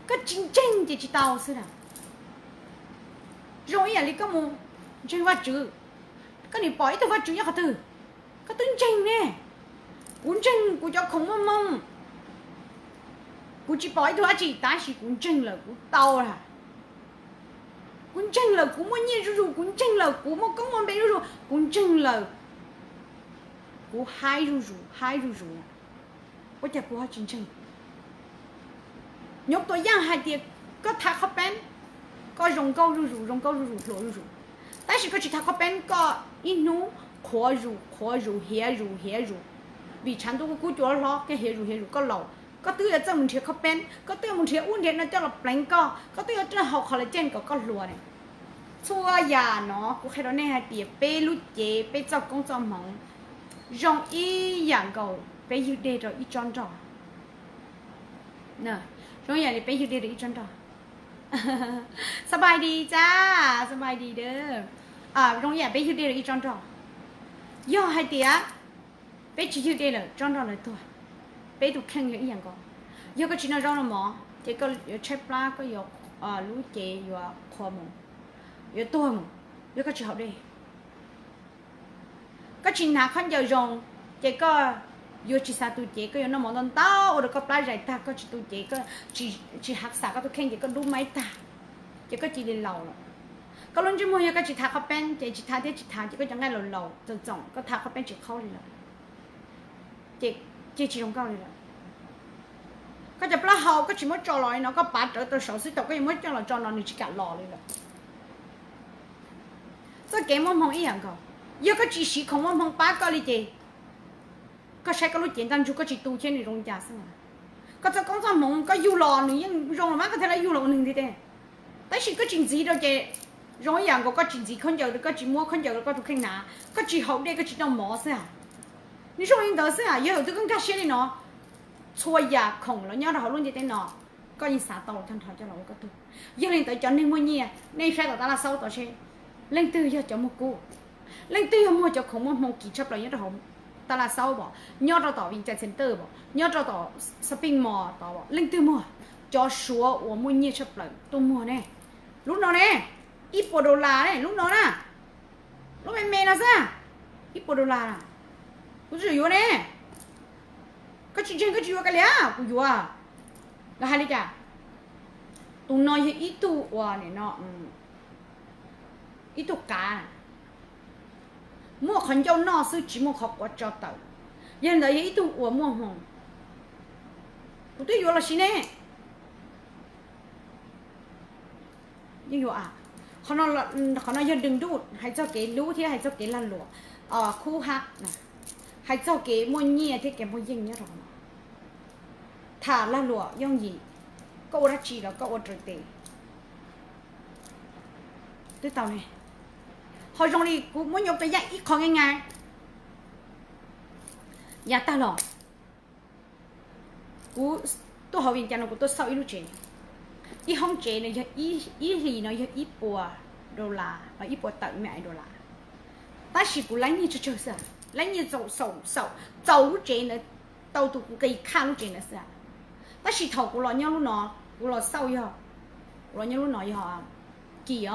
koj tsis ntseeg ces tsis tau xwb na. Zoo ib yam li koj mus ntseeg Vajtswv, koj nim pom ib tug Vajtswv nyob qhov twg, koj twb ntseeg ne. Kuv ntseeg kuv cov khoom muaj hmoo, kuv tsis pom ib tug dab tsi tab sis kuv ntseeg lawm kuv tau lawm. Kuv ntseeg lawm kuv muaj nyiaj zuj zus, kuv ntseeg lawm kuv muaj koob muaj npe zuj zus, kuv ntseeg lawm kuv haib zuj zus, haib zuj zus. Ua cas kuv ho tsis ntseeg? Nyuv tuam yaj hais tias koj thaiv qhov peeb, koj zoo nkauj zuj zus, zoo nkauj zuj zus, hluas zuj zus, tab sis koj tsis thaiv qhov peeb koj ib hnub qhuav zus, qhuav zus, hiav zus, hiav zus. Vim tshav ntuj kub cua hlob, koj hiav zus, hiav zus, koj laus, koj twb yuav txawj mus nrhiav qhov peeb, koj twb yuav mus nrhiav ub nrhiav no coj los pleev koj, koj twb yuav haus collagen kom koj hluas ne. Txhua yam no kuv qhia rau nej hais tias peb lub cev, peb txoj koob txoj hmoov zoo ib yam nkaus peb ywg dej rau ib tsob nroj. Zoo ib yam li peb ywg dej rau ib tsob nroj. Xab pais dis tsa, xab pais dis a. Zoo ib yam peb ywg dej rau ib tsob nroj. Yog hais tias peb tsis ywg dej lawm, tsob nroj lawv tuag. Peb tus kheej yog ib yam nkaus. Yog koj tsis noj zaub noj mov ces koj yuav tshaib plab, koj yuav, lub cev yuav qhuav mus, yuav tuag mus. Yog koj tsis haus dej, koj tsis hnav khaub ncaws zoo, ces koj yuav tsis xav tu cev, koj yuav noj mov ntau ntau ua rau koj plab zais tag, koj tsis tu cev, koj tsis hav xav koj tus kheej ces koj dub maib tag, ces koj cia li laus lawm. Koj lub ntsej muag yog koj tsis tha qhov peeb ces tsis tha thiab tsis tha ces koj cov nqaij laus laus txoom txoom, koj tha qhov peeb tsis qhaub li lawm, ces tsis zoo nkauj li lawm. Koj cov plaub hau koj tsis muab tso los li no, koj pav rawv tau saud xwb, thaum koj yuav muab coj los tso no nws tsis kam los li lawm. Txoj kev muaj hmoo ib yam nkaus, yog koj tsis siv khoom muaj hmoo pab koj li ces koj saib koj lub cev ntaj ntsug koj tsis tu thiab nws zoo cas xwb. Koj txoj koob txoj hmoov koj yug los nws yeej zoo los mas koj thiaj li yug los ua neeg ntiaj teb. Tab sis koj tsis ntxiv rau ces zoo ib yam nkaus koj tsis ntxiv khaub ncaws, koj tsis muab khaub ncaws rau koj tus kheej hnav, koj tsis haus dej, koj tsis noj mov xwb a. Nws zoo li ntawd xwb a. Yog tus twg koj nkag siab li no, txhua yam khoom los nyob rau hauv lub ntiaj teb no, koj yeej xav tau tag nrho coj los ua koj tug. Yog li ntawd cov neeg muaj nyiaj nej saib tom tab laj xaub tod seb, leej twg yog cov muag kub, leej twg yog muag cov khoom muaj hmoo kim tshaj plaws nyob rau hauv tab laj xaub pom, nyob rau tom Vias Cas Center pom, nyob rau tom shopping mall tod pom, leej twg muag? Cov Suav uas muaj nyiaj tshaj plaws tuaj muag ne. Lub no ne, ib puas dollar ne, lub no na, lub me me no xwb, ib puas dollar na. Kuv tsis yuav ne. Koj tsis ntseeg koj tsis yuav kav liam, kuv yuav. Los hais li cas? Tus no yog ib tug uas nim no, ib tug qav, muaj qhov ncauj noj xwb tsis muaj qhov quav tso tawm. Yog li ntawd yog ib tug uas muaj hmoo. Kuv twb yuav los sis ne. Yeej yuav a. Qhov no yog dwm nruj hais txog kev hlub thiab hais txog kev lag luam, khub hab, hais txog kev muaj nyiaj thiab kev muaj yeej nyob rau hauv no. Tham lag luam yooj yim, koj ua dab tsi los koj ua raws tes twb tau ne. Ho zoo li kuv muab nyuam tus yaj ib qho nqeeb nqaij, yav tag los kuv tuaj hauv Vias Cas no kuv tuaj xauj ib lub tsev, ib hoob tsev no yog ib hlis no yog ib puas dollar, ib puas tawm me ais dollar. Tab sis kuv laib nyiaj tsawg tsawg xwb, laib nyiaj txaus, txaus lub tsev ntawd, tau tus nqi khaj lub tsev ntawd xwb. Tab sis thaum kuv los nyob lub no, kuv los xauj yog, kuv los nyob lub no yog kim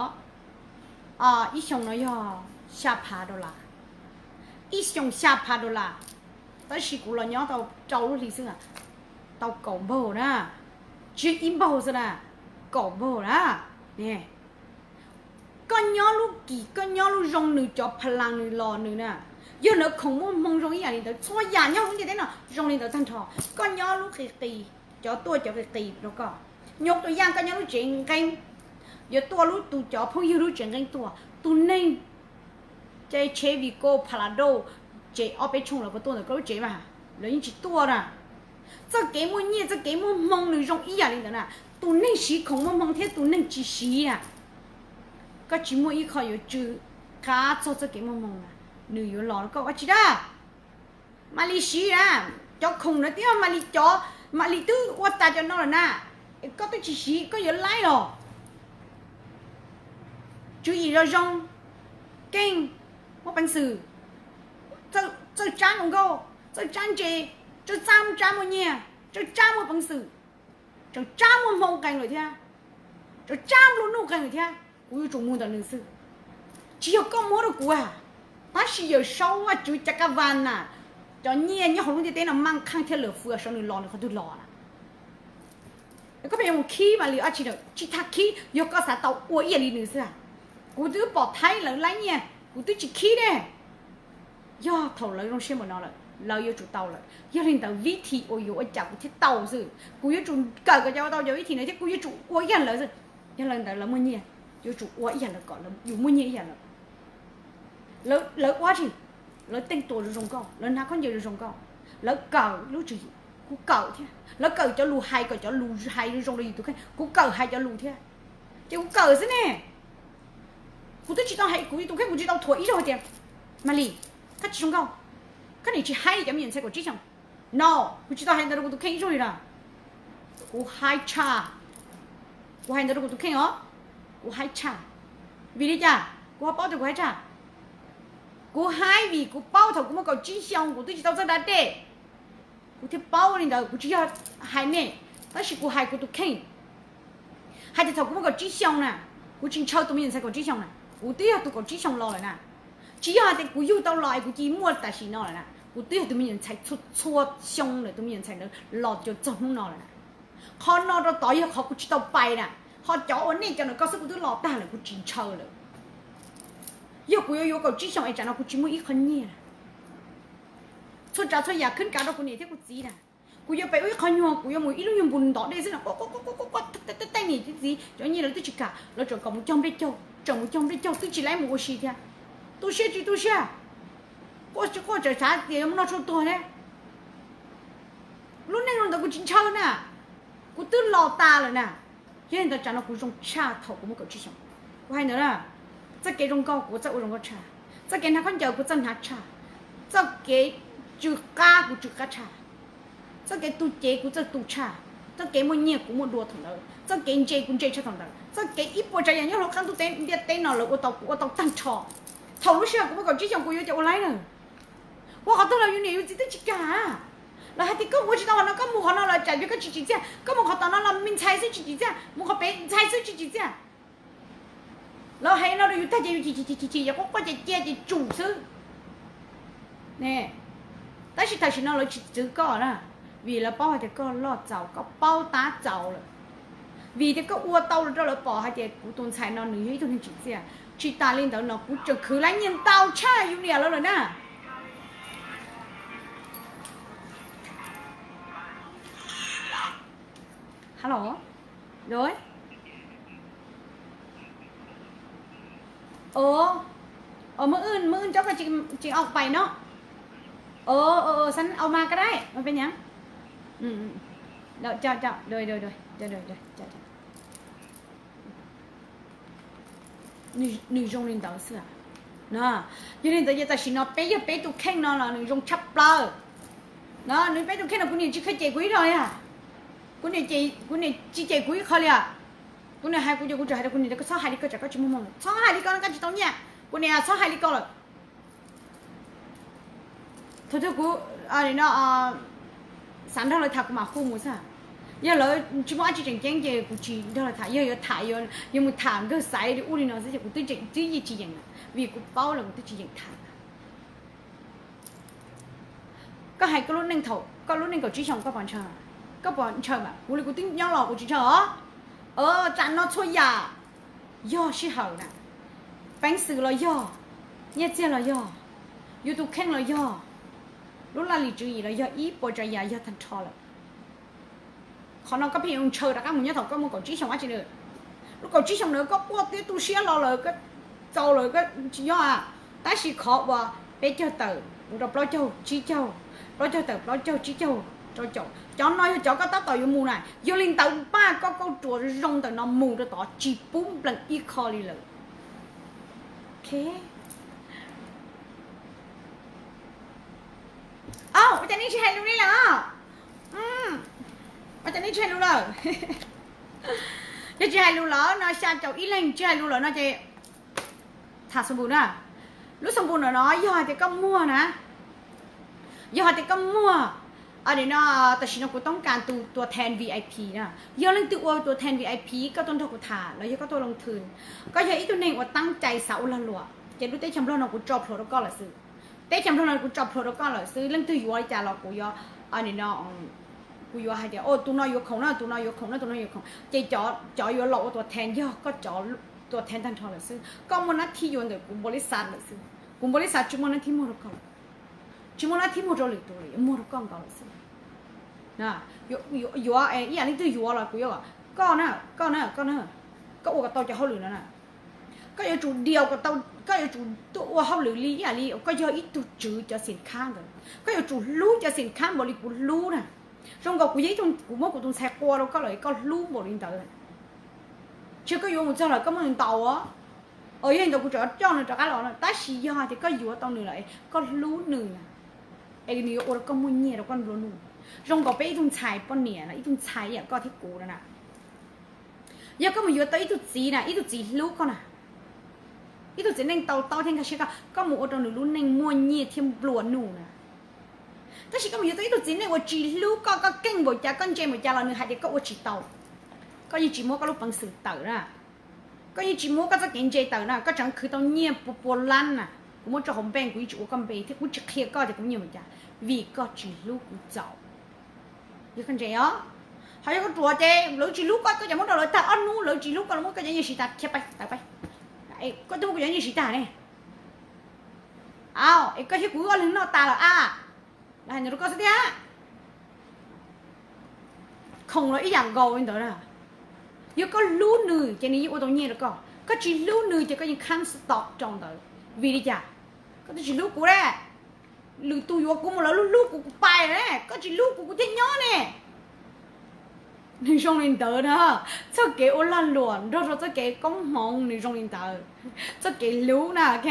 os, ib xyoo no yog xya phav dollar, ib xyoo xya phav dollar. Tab sis kuv los nyob tau rau lub hli xwb, tau kaum npaug na, tsis ib npaug xwb na, kaum npaug na. Koj nyob lub kim, koj nyob lub zoo nws cov pha las nws los nws na, yog lawv khoom muaj hmoo zoo ib yam li ntawd, txhua yam nyob hauv lub ntiaj teb no zoo li ntawd tag nrho. Koj nyob lub qis qis, cov tuaj cov qis qis rau koj. Nyuam tus yaj koj nyob lub tsev nqeeb, yuav tuaj lub tus cov phooj ywg lub tsev nqeeb tuaj. Tus neeg ces Chevy Go, Prado, ces ob peb tshooj los puas tuaj ntawm koj lub tsev mas? Lawv yeej tsis tuaj na. Txoj kev muaj nyiaj txoj kev muaj hmoo nws zoo ib yam li ntawd na. Tus neeg siv khoom muaj hmoo thiab tus neeg tsis siv na, koj tsis muaj ib qho yuav tsw qab txog txoj kev muaj hmoo na, nws yuav los rau koj ua tsi dab. Mam li siv na, cov khoom no twb yog mam li cov, mam li twb ua tas cov no lawm na, koj twb tsis siv koj yuav laib los? Tswv yim zoo zoo, keej, muaj peev xwm, txawj tsab zoo nkauj, txawj tsab ntse, txawj tsab muaj nyiaj, txawj tsab muaj peev xwm, txawj tsab muaj hmoo qees lawm thiab, txawj tsab nplua nuj qees lawm thiab, kuv yuav tsum mus ntawm nws xwb. Tsis yog koj muab rau kuv a, tab sis Yawm Saub Vajtswv cov kab vas na, cov nyiaj nyob hauv lub ntiaj teb no maj qhaj thiab lwm fwj saum nws los nws qhov twg los na. Koj pheej yuav mus khib mam li dab tsi lawm, tsis tas khib, yog koj xav tau ua ib yam li nws xwb a. Kuv twb pom Thaib lawv laib nyiaj kuv twb tsis khib ne. Yog thaum lawv zoo siab npaum no lawm lawv yuav tsum tau lawm, yog li ntawd vib thim uas yuav ua cas kuv thiaj tau xwb. Kuv yuav tsum kawm kom tau cov vib thim ntawd thiab kuv yuav tsum ua ib yam lawv xwb. Yog li ntawd lawv muaj nyiaj, yuav tsum ua ib yam lawv kom yus muaj nyiaj ib yam lawv. Lawv ua tsi? Lawv teej tua zoo zoo nkauj, lawv hnav khaub ncaws zoo zoo nkauj, lawv kawm lub tswv yim, kuv kawm thiab. Lawv kawm cov lus hais kom cov lus hais zoo zoo rau yus tus kheej, kuv kawm hais cov lus thiab. Ces kuv kawm xwb ne. Kuv twb tsis tau hais, kuv tus kheej kuv tsis tau thuam ib zaug hais tias, Malis, koj tsis zoo nkauj, koj niam tsis haib li cov me nyuam ntxhais kaum tsib xyoos. No, kuv tsis tau hais ntawd rau kuv tus kheej ib zaug li na. Kuv haib tshaj. Kuv hais ntawd rau kuv tus kheej os, kuv haib tshaj. Vim li cas kuv ho paub tias kuv haib tshaj? Kuv haib vim kuv paub thaum kuv muaj kaum tsib xyoos kuv twb tsis tau txawj da dej. Kuv thiaj paub li ntawd, kuv tsis yog hais nej, tab sis kuv hais kuv tus kheej. Hais tias thaum kuv muaj kaum tsib xyoos na, kuv tsis ntshaw tus me nyuam ntxhais kaum tsib xyoos na, kuv twb yog tus kaum tsib xyoos los lawm na. Tsis yog hais tias kuv yug tau los es kuv cia li muaj tam sim no lawm na, kuv twb yog tus me nyuam ntxhais txhua txhua xyoo lawm, tus me nyuam ntxhais ntawd los cuag txog hnub no lawm na. Qhov no rau tod yog qhov kuv tsis tau pais na, ho cov uas nej cov ntawm koj xwb kuv twb los tag lawm, kuv tsis ntshaw lawm. Yog kuv yuav yuav kaum tsib xyoos es tsam no kuv tsis muaj ib qho nyiaj. Txhua tsav txhua yam khwb kav rau kuv niam thiab kuv txiv na. Kuv yuav pem ua ib qho nyuag, kuv yuav mus ib lub nyuag npus ntov dej xwb na, quaj quaj quaj quaj quaj, tej tej niam txiv, cov nyiaj lawv twb tsis kam, lawv tseem kom mus cog nplej caug, tseem mus cog nplej caug twb tsis laib mus ua si thiab. Tu siab tsis tu siab, quaj tsis quaj tseem xav tias yuav mus noj tshuaj tuag thiab. Lub neej rau ntawd kuv tsis ntshaw na, kuv twb los tas lawm na. Yog li ntawd tsam no kuv zoo tshaj thaum kuv muaj kaum tsib xyoos. Kuv hais ntawd na, txoj kev zoo nkauj kuv txawj ua zoo nkauj tshaj, txoj kev hnav khaub ncaws kuv txawj hnav tshaj, txoj kev tsw qab kuv tsw qab tshaj, txoj kev tu cev kuv txawj tu tshaj, txoj kev muaj nyiaj kuv muaj dua thaum ntawd, txoj kev ntse kuv ntse tshaj thaum ntawd, txoj kev ib puas tsav yam nyob hauv qab ntuj teb ntiaj teb no lawv ua tau kuv ua tau tag nrho. Thaum lub sij hawm kuv muaj kaum tsib xyoos kuv yuav cov ua laib na. Ua qhov twg los yus niam yus txiv twb tsis kam. Lawv hais tias koj ua tsis tau qhov no, koj mus qhov no los tsam yog koj tsis tsim txiaj, koj mus qhov tom no los me ntxhais xwb tsis tsim txiaj, mus qhov pem ntxhais xwb tsis tsim txiaj. Lawv hais no rau yus tag ces yus chim chim chim chim, yus quaj quaj ces cia ces tsum xwb. Tab sis tam sim no lawv tsis txwv koj na, vim lawv paub hais tias koj loj txaus, koj paub tab txaus lawm. Vim tias koj ua tau rau lawv pom hais tias kuv tus ntxhais no nws yog ib tug neeg tsim txiaj, tsis tas li ntawd no kuv tseem khwv laib nyiaj ntau tshaj yus niam lawv lawm na. Hello. Rồi. Ủa, ủa, mới ưn, mới ưn cháu coi chị, chị học bài nó. Ủa, ủa, ủa, sẵn ao ma cái đấy, mà bên nhắn. Ừ, ừ. Đợi, cho, cho, rồi, rồi, rồi, cho, rồi, rồi, cho, cho. Nws zoo li ntawd xwb. Yog li ntawd ces tam sim no peb yog peb tus kheej no los nws zoo tshaj plaws. No nws peb tus kheej no kuv niam tsis kheej cem kuv ib lo li. Kuv niam, kuv niam tsis cem kuv ib qho li. Kuv niam hais kuv ces kuv tseem hais rau kuv niam tias koj txhob hais li ko tsam koj tsis muaj hmoo, txhob hais li ko no koj tsis tau nyiaj. Kuv niam txhob hais li ko lawm. Thaum twg kuv xav nrog lawv tham kuv mam hu mus xwb. Yog lawv tsis muaj dab tsi tseem ceeb ces kuv tsis nrog lawv tham. Yog yuav tham, yuav mus tham nkawg xaiv li ub li no xwb ces kuv twb tseem twb yeej tsis yeem lawm vim kuv paub lawm kuv twb tsis yeem tham. Koj hais koj lub neej thaum koj lub neej kaum tsib xyoos koj puas ntshaw? Koj puas ntshaw mas? Kuv li kuv twb nyob los kuv tsis ntshaw os. Tam no txhua yam yog sij hawm na, peev xwm los yog, nyiaj txiag los yog, yus tus kheej los yog, lub laj lim tswv yim los yog, ib puas tsav yam yog tag nrho lawm. Qhov no koj pheej yuav ntshaw rov qab mus nyob thaum koj muaj kaum tsib xyoos dab tsi lawm? Lub kaum tsib xyoos ntawd koj quaj thiab tu siab los lawm, koj txaus lawm, koj tsis nyob a. Tab sis qhov uas peb caug tawm mus rau plaub caug tsib caug, plaub caug tawm plaub caug tsib caug rau caum, cov no yog cov koj tab tom yuav mus na. Yog li ntawd npaj koj kauj ruam zoo ntawm no mus rau tod tsis pub nplees ib qho li lawm. Ua cas nej tsis hais lus li lawm? Ua cas nej tsis hais lus lawm? Yog tsis hais lus lawm no, xya caum ib leeg tsis hais lus lawm no ces tham xoo npu na. Lub xoo npu no no yog hais tias koj muag na, yog hais tias koj muag, no tam sim no kuv toob kas tus tua thee V I P na. Yog leej twg ua tua thee V I P koj tuaj nrog kuv tham los yog koj tuaj loo thw, koj yog ib tug neeg uas teeb cai xav ua lag luam ces lub teb chaws Nplog no kuv tso plhuav rau koj lawm xwb. Teb chaws Nplog no kuv tso plhuav rau koj lawm xwb. Leej twg yuav li cas los kuv yuav, no, kuv yuav hais tias tus no yuav khoom na, tus no yuav khoom na, tus no yuav khoom, ces cov yuav los ua tua thee yog koj cov tua thee tag nrho lawm xwb. Koj muaj nab thib yuav ntawm kuv npaum li xav lawm xwb. Kuv npaum li xav tsis muaj nab thib muag rau koj lawm, tsis muaj nab thib muag rau lwm tus lawm, yuav muag rau koj nkaus lawm xwb. Yuav ib yam leej twg yuav los kuv yuav kom koj na, koj na, koj na, koj ua kom tau cov hauj lwm no na. Koj yuav tsum diaus kom tau, koj yuav tsum tuaj ua hauj lwm li ib yam li koj yog ib tug tswv cov xim khab ntawd. Koj yuav tsum hlub cov xim khab npaum li kuv hlub na. Zoo nkaus kuv yog ib tug, kuv muab kuv tus ntxhais qua rau koj lawm koj hlub npaum li ntawd. Tsis koj yuav mus txog lawm koj muab nws ntaus os. Yog li ntawd kuv tseem coj nws rov qab los no, tab sis yog tias koj yuav tau nws lawm, koj hlub nws na, es nws yuav ua rau koj muaj nyiaj rau koj nplua nuj. Zoo nkaus peb ib tug ntxhais poj niam no, ib tug ntxhais yam koj thiab kuv no na, yog koj mus yuav tau ib tug txiv na, ib tug txiv hlub koj na, ib tug txiv neej tau taub thiab nkag siab koj, koj mus ua rau nws lub neej muaj nyiaj thiab nplua nuj na. Tab sis koj mus yuav tau ib tug txiv neej uas tsis hlub koj, koj keej npaum cas, koj ntse npaum cas los nws hais tias koj ua tsis tau. Koj yeej tsis muab koj lub peev xwm tawm na, koj yeej tsis muab koj txoj kev ntse tawm na, koj tseem khwv tau nyiaj pua pua lab na, kuv muab tso hauv npeej, kuv yeej tsis ua koj npe thiab kuv tsis qhia koj tias kuv nyiaj npaum cas, vim koj tsis hlub kuv txaus. Yog koj ntse os, ho yog koj ruam ces lawv tsis hlub koj, koj cov muab rau lawv tag ob hnub, lawv tsis hlub koj, lawv muab koj cov nyiaj siv tas, khiav pais tawm pais. Es koj twb muab kuv cov nyiaj siv tag ne. Au, es koj thiab kuv wb ob leeg noj tas lawm a. Lawv hais ntawd rau koj xwb thiab. Khoom los ib yam nkaus li ntawd na. Yog koj hlub nws ces nws yeej ua tau nyiaj rau koj, koj tsis hlub nws ces koj yeej khab stop rau ntawd. Vim li cas? Koj twb tsis hlub kuv ne. Lwm tus yuav kuv mus lawv hlub hlub kuv, kuv pais ne, koj tsis hlub kuv, kuv thiaj nyob ne. Nws zoo li ntawd na, txoj kev ua lag luam nrog rau txoj kev koob hmoov nws zoo li ntawd, txoj kev hlub na, ok.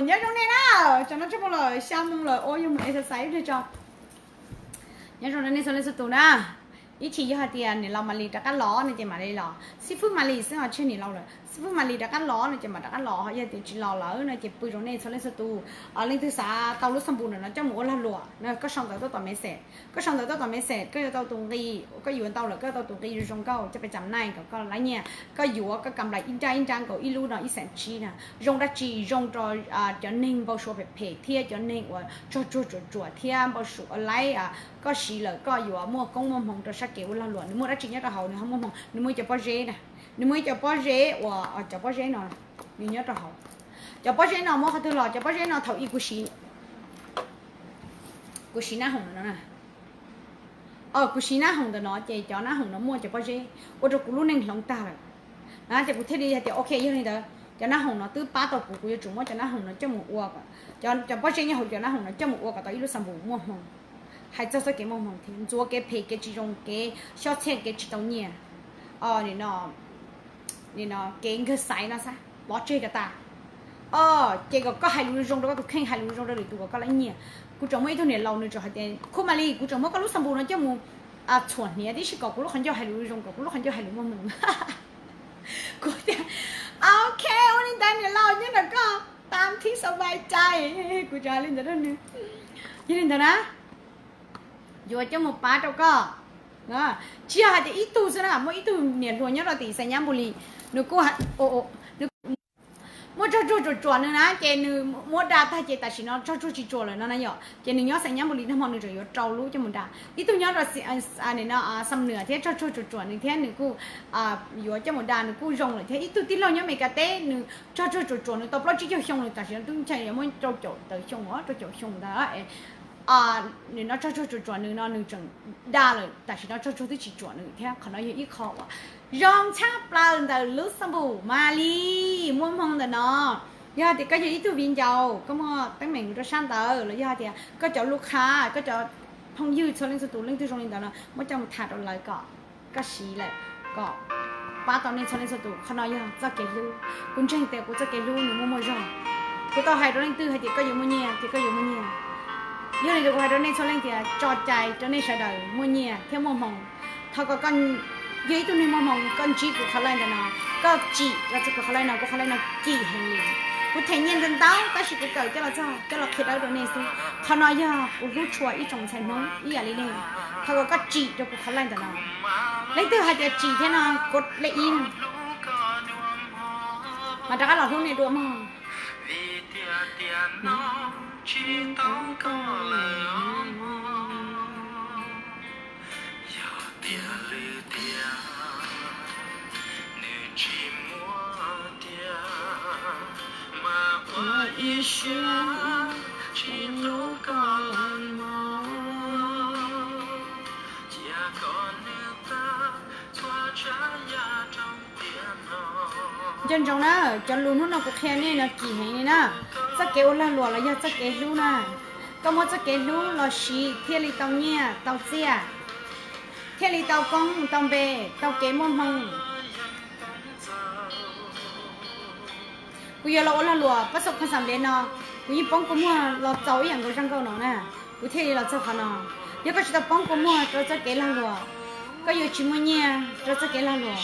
Nyob zoo nej na, tsam no tsaj mus lawm xya moo lawm, ua yog mus exercise ib pliag tso. Nyob zoo nej txhua leej txhua tus na. Ib chim yog hais tias niam laus Malis rov qab los no ces mam li los, xib fwb Malis xwb ho tsis yog niam laus lawm, xib fwb Malis rov qab los no ces mam rov qab los, ho yog tias tsis los lawm no ces pw zoo nej txhua leej txhua tus. Leej twg xav tau lub xab npum ntawm no coj mus ua lag luam no, koj sau ntawv tuaj tom message, koj sau ntawv tuaj tom message, koj yuav tau tus nqi, koj yuav tau lawm koj yuav tau tus nqi zoo zoo nkauj coj pes cam naj kom koj laib nyiaj, koj yuav koj kam nplais ib nrab ib nrab nkaus ib lub no ib xeem tsib na. Zoo dab tsi? Zoo rau cov neeg npau suav phem phem thiab cov neeg uas tsog tsuag tsuam tsuam thiab npau suav laib, koj siv lawm koj yuav muaj koob muaj hmoov rau sab kev ua lag luam. Nws muaj dab tsi nyob rau hauv? Nws ho muaj hmoov, nws muaj cov pob zeb na, nws muaj ib co pob zeb uas cov pob zeb no nws nyob rau hauv. Cov pob zeb no muab qhov twg los? Cov pob zeb no thaum ub kuv siv, kuv siv nab hoom ntawm no na. Kuv siv nab hoom ntawm no ces cov nab hoom no muaj cov pob zeb ua rau kuv lub neej hloov tag lawm. Ces kuv thiaj li hais tias ok, yog li ntawd cov nab hoom no twb pab tau kuv, kuv yuav tsum muab cov nab hoom no coj mus ua, cov pob zeb nyob hauv cov nab hoom no coj mus ua kom tau ib lub xab npum muaj hmoo. Hais txog txoj kev muaj hmoo thiab ntxuav kev phem, kev tsis zoo, kev xyob txhiaj, kev tsis tau nyiaj, nim no kev nkawg xaiv no xav pov tseg kom tas. Ces kom koj hais lus zoo rau koj tus kheej, hais lus zoo rau lwm tus kom koj laib nyiaj. Kuv tseem muaj ib tug niam laus nws tseem hais tias khu Malis, kuv tseem muab koj lub xab npum no coj mus txhuam hniav tib si kom kuv lub qhov ncauj hais lus zoo, kom kuv lub qhov ncauj hais lus muaj hmoo. Kuv tias ok, ua li ntawd niam laus, nyob ntawm koj tam thib xav vais cai. Kuv tseem hais li ntawd rau nws. Yog li ntawd na, yuav coj mus pab rau koj. Tsis yog hais tias ib tug xwb na, muaj ib tug niam hluas nyob rau tim Xais Nyab Npus Lis, nws kuj muaj tsog tsuag tsuam tsuam nws na, ces nws muab da tag ces tam sim no tsog tsuag tsis tsuam lawm no na yom. Ces nws nyob Xais Nyab Npus Lis nag hmo nws tseem yuav rau lub coj mus da. Ib tug nyob rau Xam Nwm thiab tsog tsuag tsuam tsuam nws thiab nws kuj yuav coj mus da, nws kuj zoo lawm thiab. Ib tug tij laug nyob Meskas teb nws tsog tsuag tsuam tsuam nws tau plaub tsib caug xyoo, nws tam sim no twb ntshai yuav muaj rau caum tawm xyoo, rau caum xyoo ntawd. Nim no tsog tsuag tsuam tsuam nws no nws tseem da lawm, tam sim no tsog tsuag twb tsis tsuam nws thiab. Qhov no yog ib qho uas zoo tshaj plaws ntawm lub xab npum Malis muaj hmoo ntawm no. Yog hais tias koj yog ib tug viv ncaus, koj muaj teeb meem rau sab ntawd, los yog hais tias koj cov lus qha, koj cov phooj ywg txhua leej txhua tus leej twg zoo li ntawd no muab coj mus tham rau lawv kom koj siv lawm kom pab tau nej txhua leej txhua tus. Qhov no yog txoj kev hlub, kuv ntseeg tias kuv txoj kev hlub nws muaj muaj zog. Kuv tau hais rau leej twg hais tias koj yuav muaj nyiaj ces koj yuav muaj nyiaj. Yog li ntawd kuv hais rau nej txhua leej tias tso cai rau nej sawv daws muaj nyiaj thiab muaj hmoo. Thov kom koj yog ib tug neeg muaj hmoo, koj ntsib kuv qhov laj ntawm no, koj tsim rau kuv qhov laj no, kuv qhov laj no kim heev li. Kuv them nyiaj ntau ntau tab sis kuv kawm coj los txog coj los qhia dawb rau nej xwb. Qhov no yog kuv hlub tshua ib tsoom ntxhais Hmoob ib yam li nej. Thov kom koj tsim rau kuv qhov laj ntawm no. Leej twg hais tias tsim thiab no, kuv lej ib no mas rov qab los hlub nej dua mog. Nco ntsoov na, cov lus hnub no kuv qhia nej no kim heev li na. Txoj kev ua lag luam los yog txoj kev hlub na. Koj muab txoj kev hlub los siv thiaj li tau nyiaj tau txiaj, thiaj li tau koob tau npe, tau kev muaj hmoo. Kuv yuav los ua lag luam pab xaum kha xam lev no, kuv yeej poob kua muag los txaus ib yam nkaus zaj nkauj no na, kuv thiaj li los txog qhov no. Yog koj tsis tau poob kua muag rau txoj kev lag luam, koj yuav tsis muaj nyiaj rau txoj kev lag luam.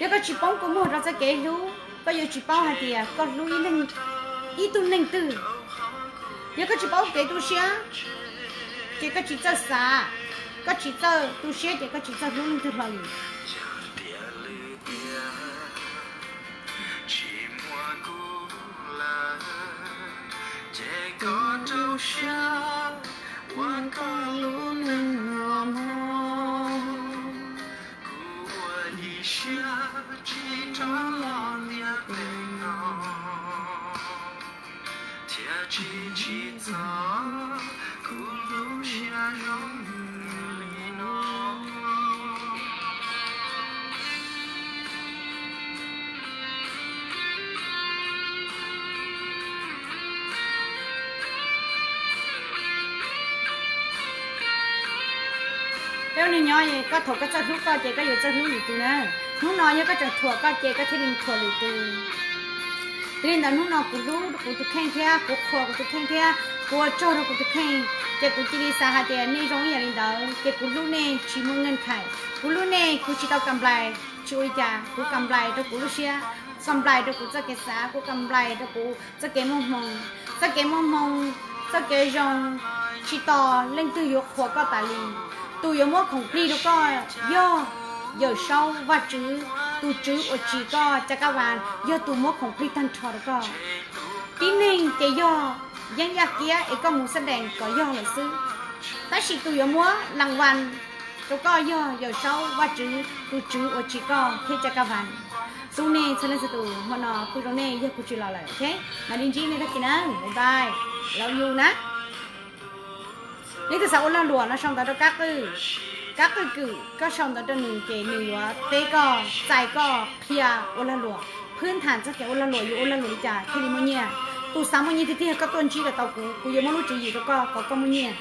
Yog koj tsis poob kua muag rau txoj kev hlub, koj yuav tsis paub hais tias koj hlub ib tug neeg twg. Yog koj tsis paub kev tu siab, ces koj tsis txawj xav, koj tsis txawj tu siab ces koj tsis txawj hlub leej twg hlo li. Tsis muaj kuv lawm, ces koj rau siab ua koj lub neej mog. Kuv ua ib siab tsis rov los ntiaj teb no, thiaj tsis tsim txom kuv lub siab zoo li no. Peb ua neej nyob, koj thaum koj txawj hlub koj ces koj yuav txawj hlub lwm tus na. Hnub no yog koj tseem thuam koj ces koj thiaj li thuam lwm tus. Yog li ntawd hnub no kuv hlub kuv tus kheej thiab kuv qhuas kuv tus kheej thiab kuv ua tsaug rau kuv tus kheej, ces kuv cia li xav hais tias nej zoo ib yam li ntawd, ces kuv hlub nej tsis muaj ngeej khais. Kuv hlub nej, kuv tsis tau kam nplais, tsis ua li cas, kuv kam nplais rau kuv lub siab, kuv kam nplais rau kuv txoj kev xav, kuv kam nplais rau kuv txoj kev muaj hmoo. Txoj kev muaj hmoo, txoj kev zoo, tsis tos leej twg yuav qhuas koj tas li. Tus yuav muab khoom plig rau koj yog Yawm Saub Vajtswv, tus tswv uas tsim koj caj kab vas yog tus muab khoom plig tag nrho rau koj. Tib neeg ces yog yeeb yaj kiab es koj mus xab dees kom yog lawm xwb, tab sis tus yuav muab las vas rau koj yog Yawm Saub Vajtswv, tus tswv uas tsim koj thiab caj kab vas. Hlub nej txhua leej txhua tus, hmo no pw rau nej, yog kuv tsis los lawm, ok. Mam li ntsib nej tag kis na, bye bye, love you na. Leej twg xav ua lag luam no sau ntawv rau Kab Qwj, Kab Qwj Kwm, koj sau ntawv rau nws ces nws yuav teb koj, txais koj qhia ua lag luam, phwb tham txoj kev ua lag luam, yuav ua lag luam li cas thiaj li muaj nyiaj. Tus xav muaj nyiaj tiag tiag koj tuaj ntsib lawm tau kuv, kuv yuav muab lub tswv yim rau koj kom koj muaj nyiaj.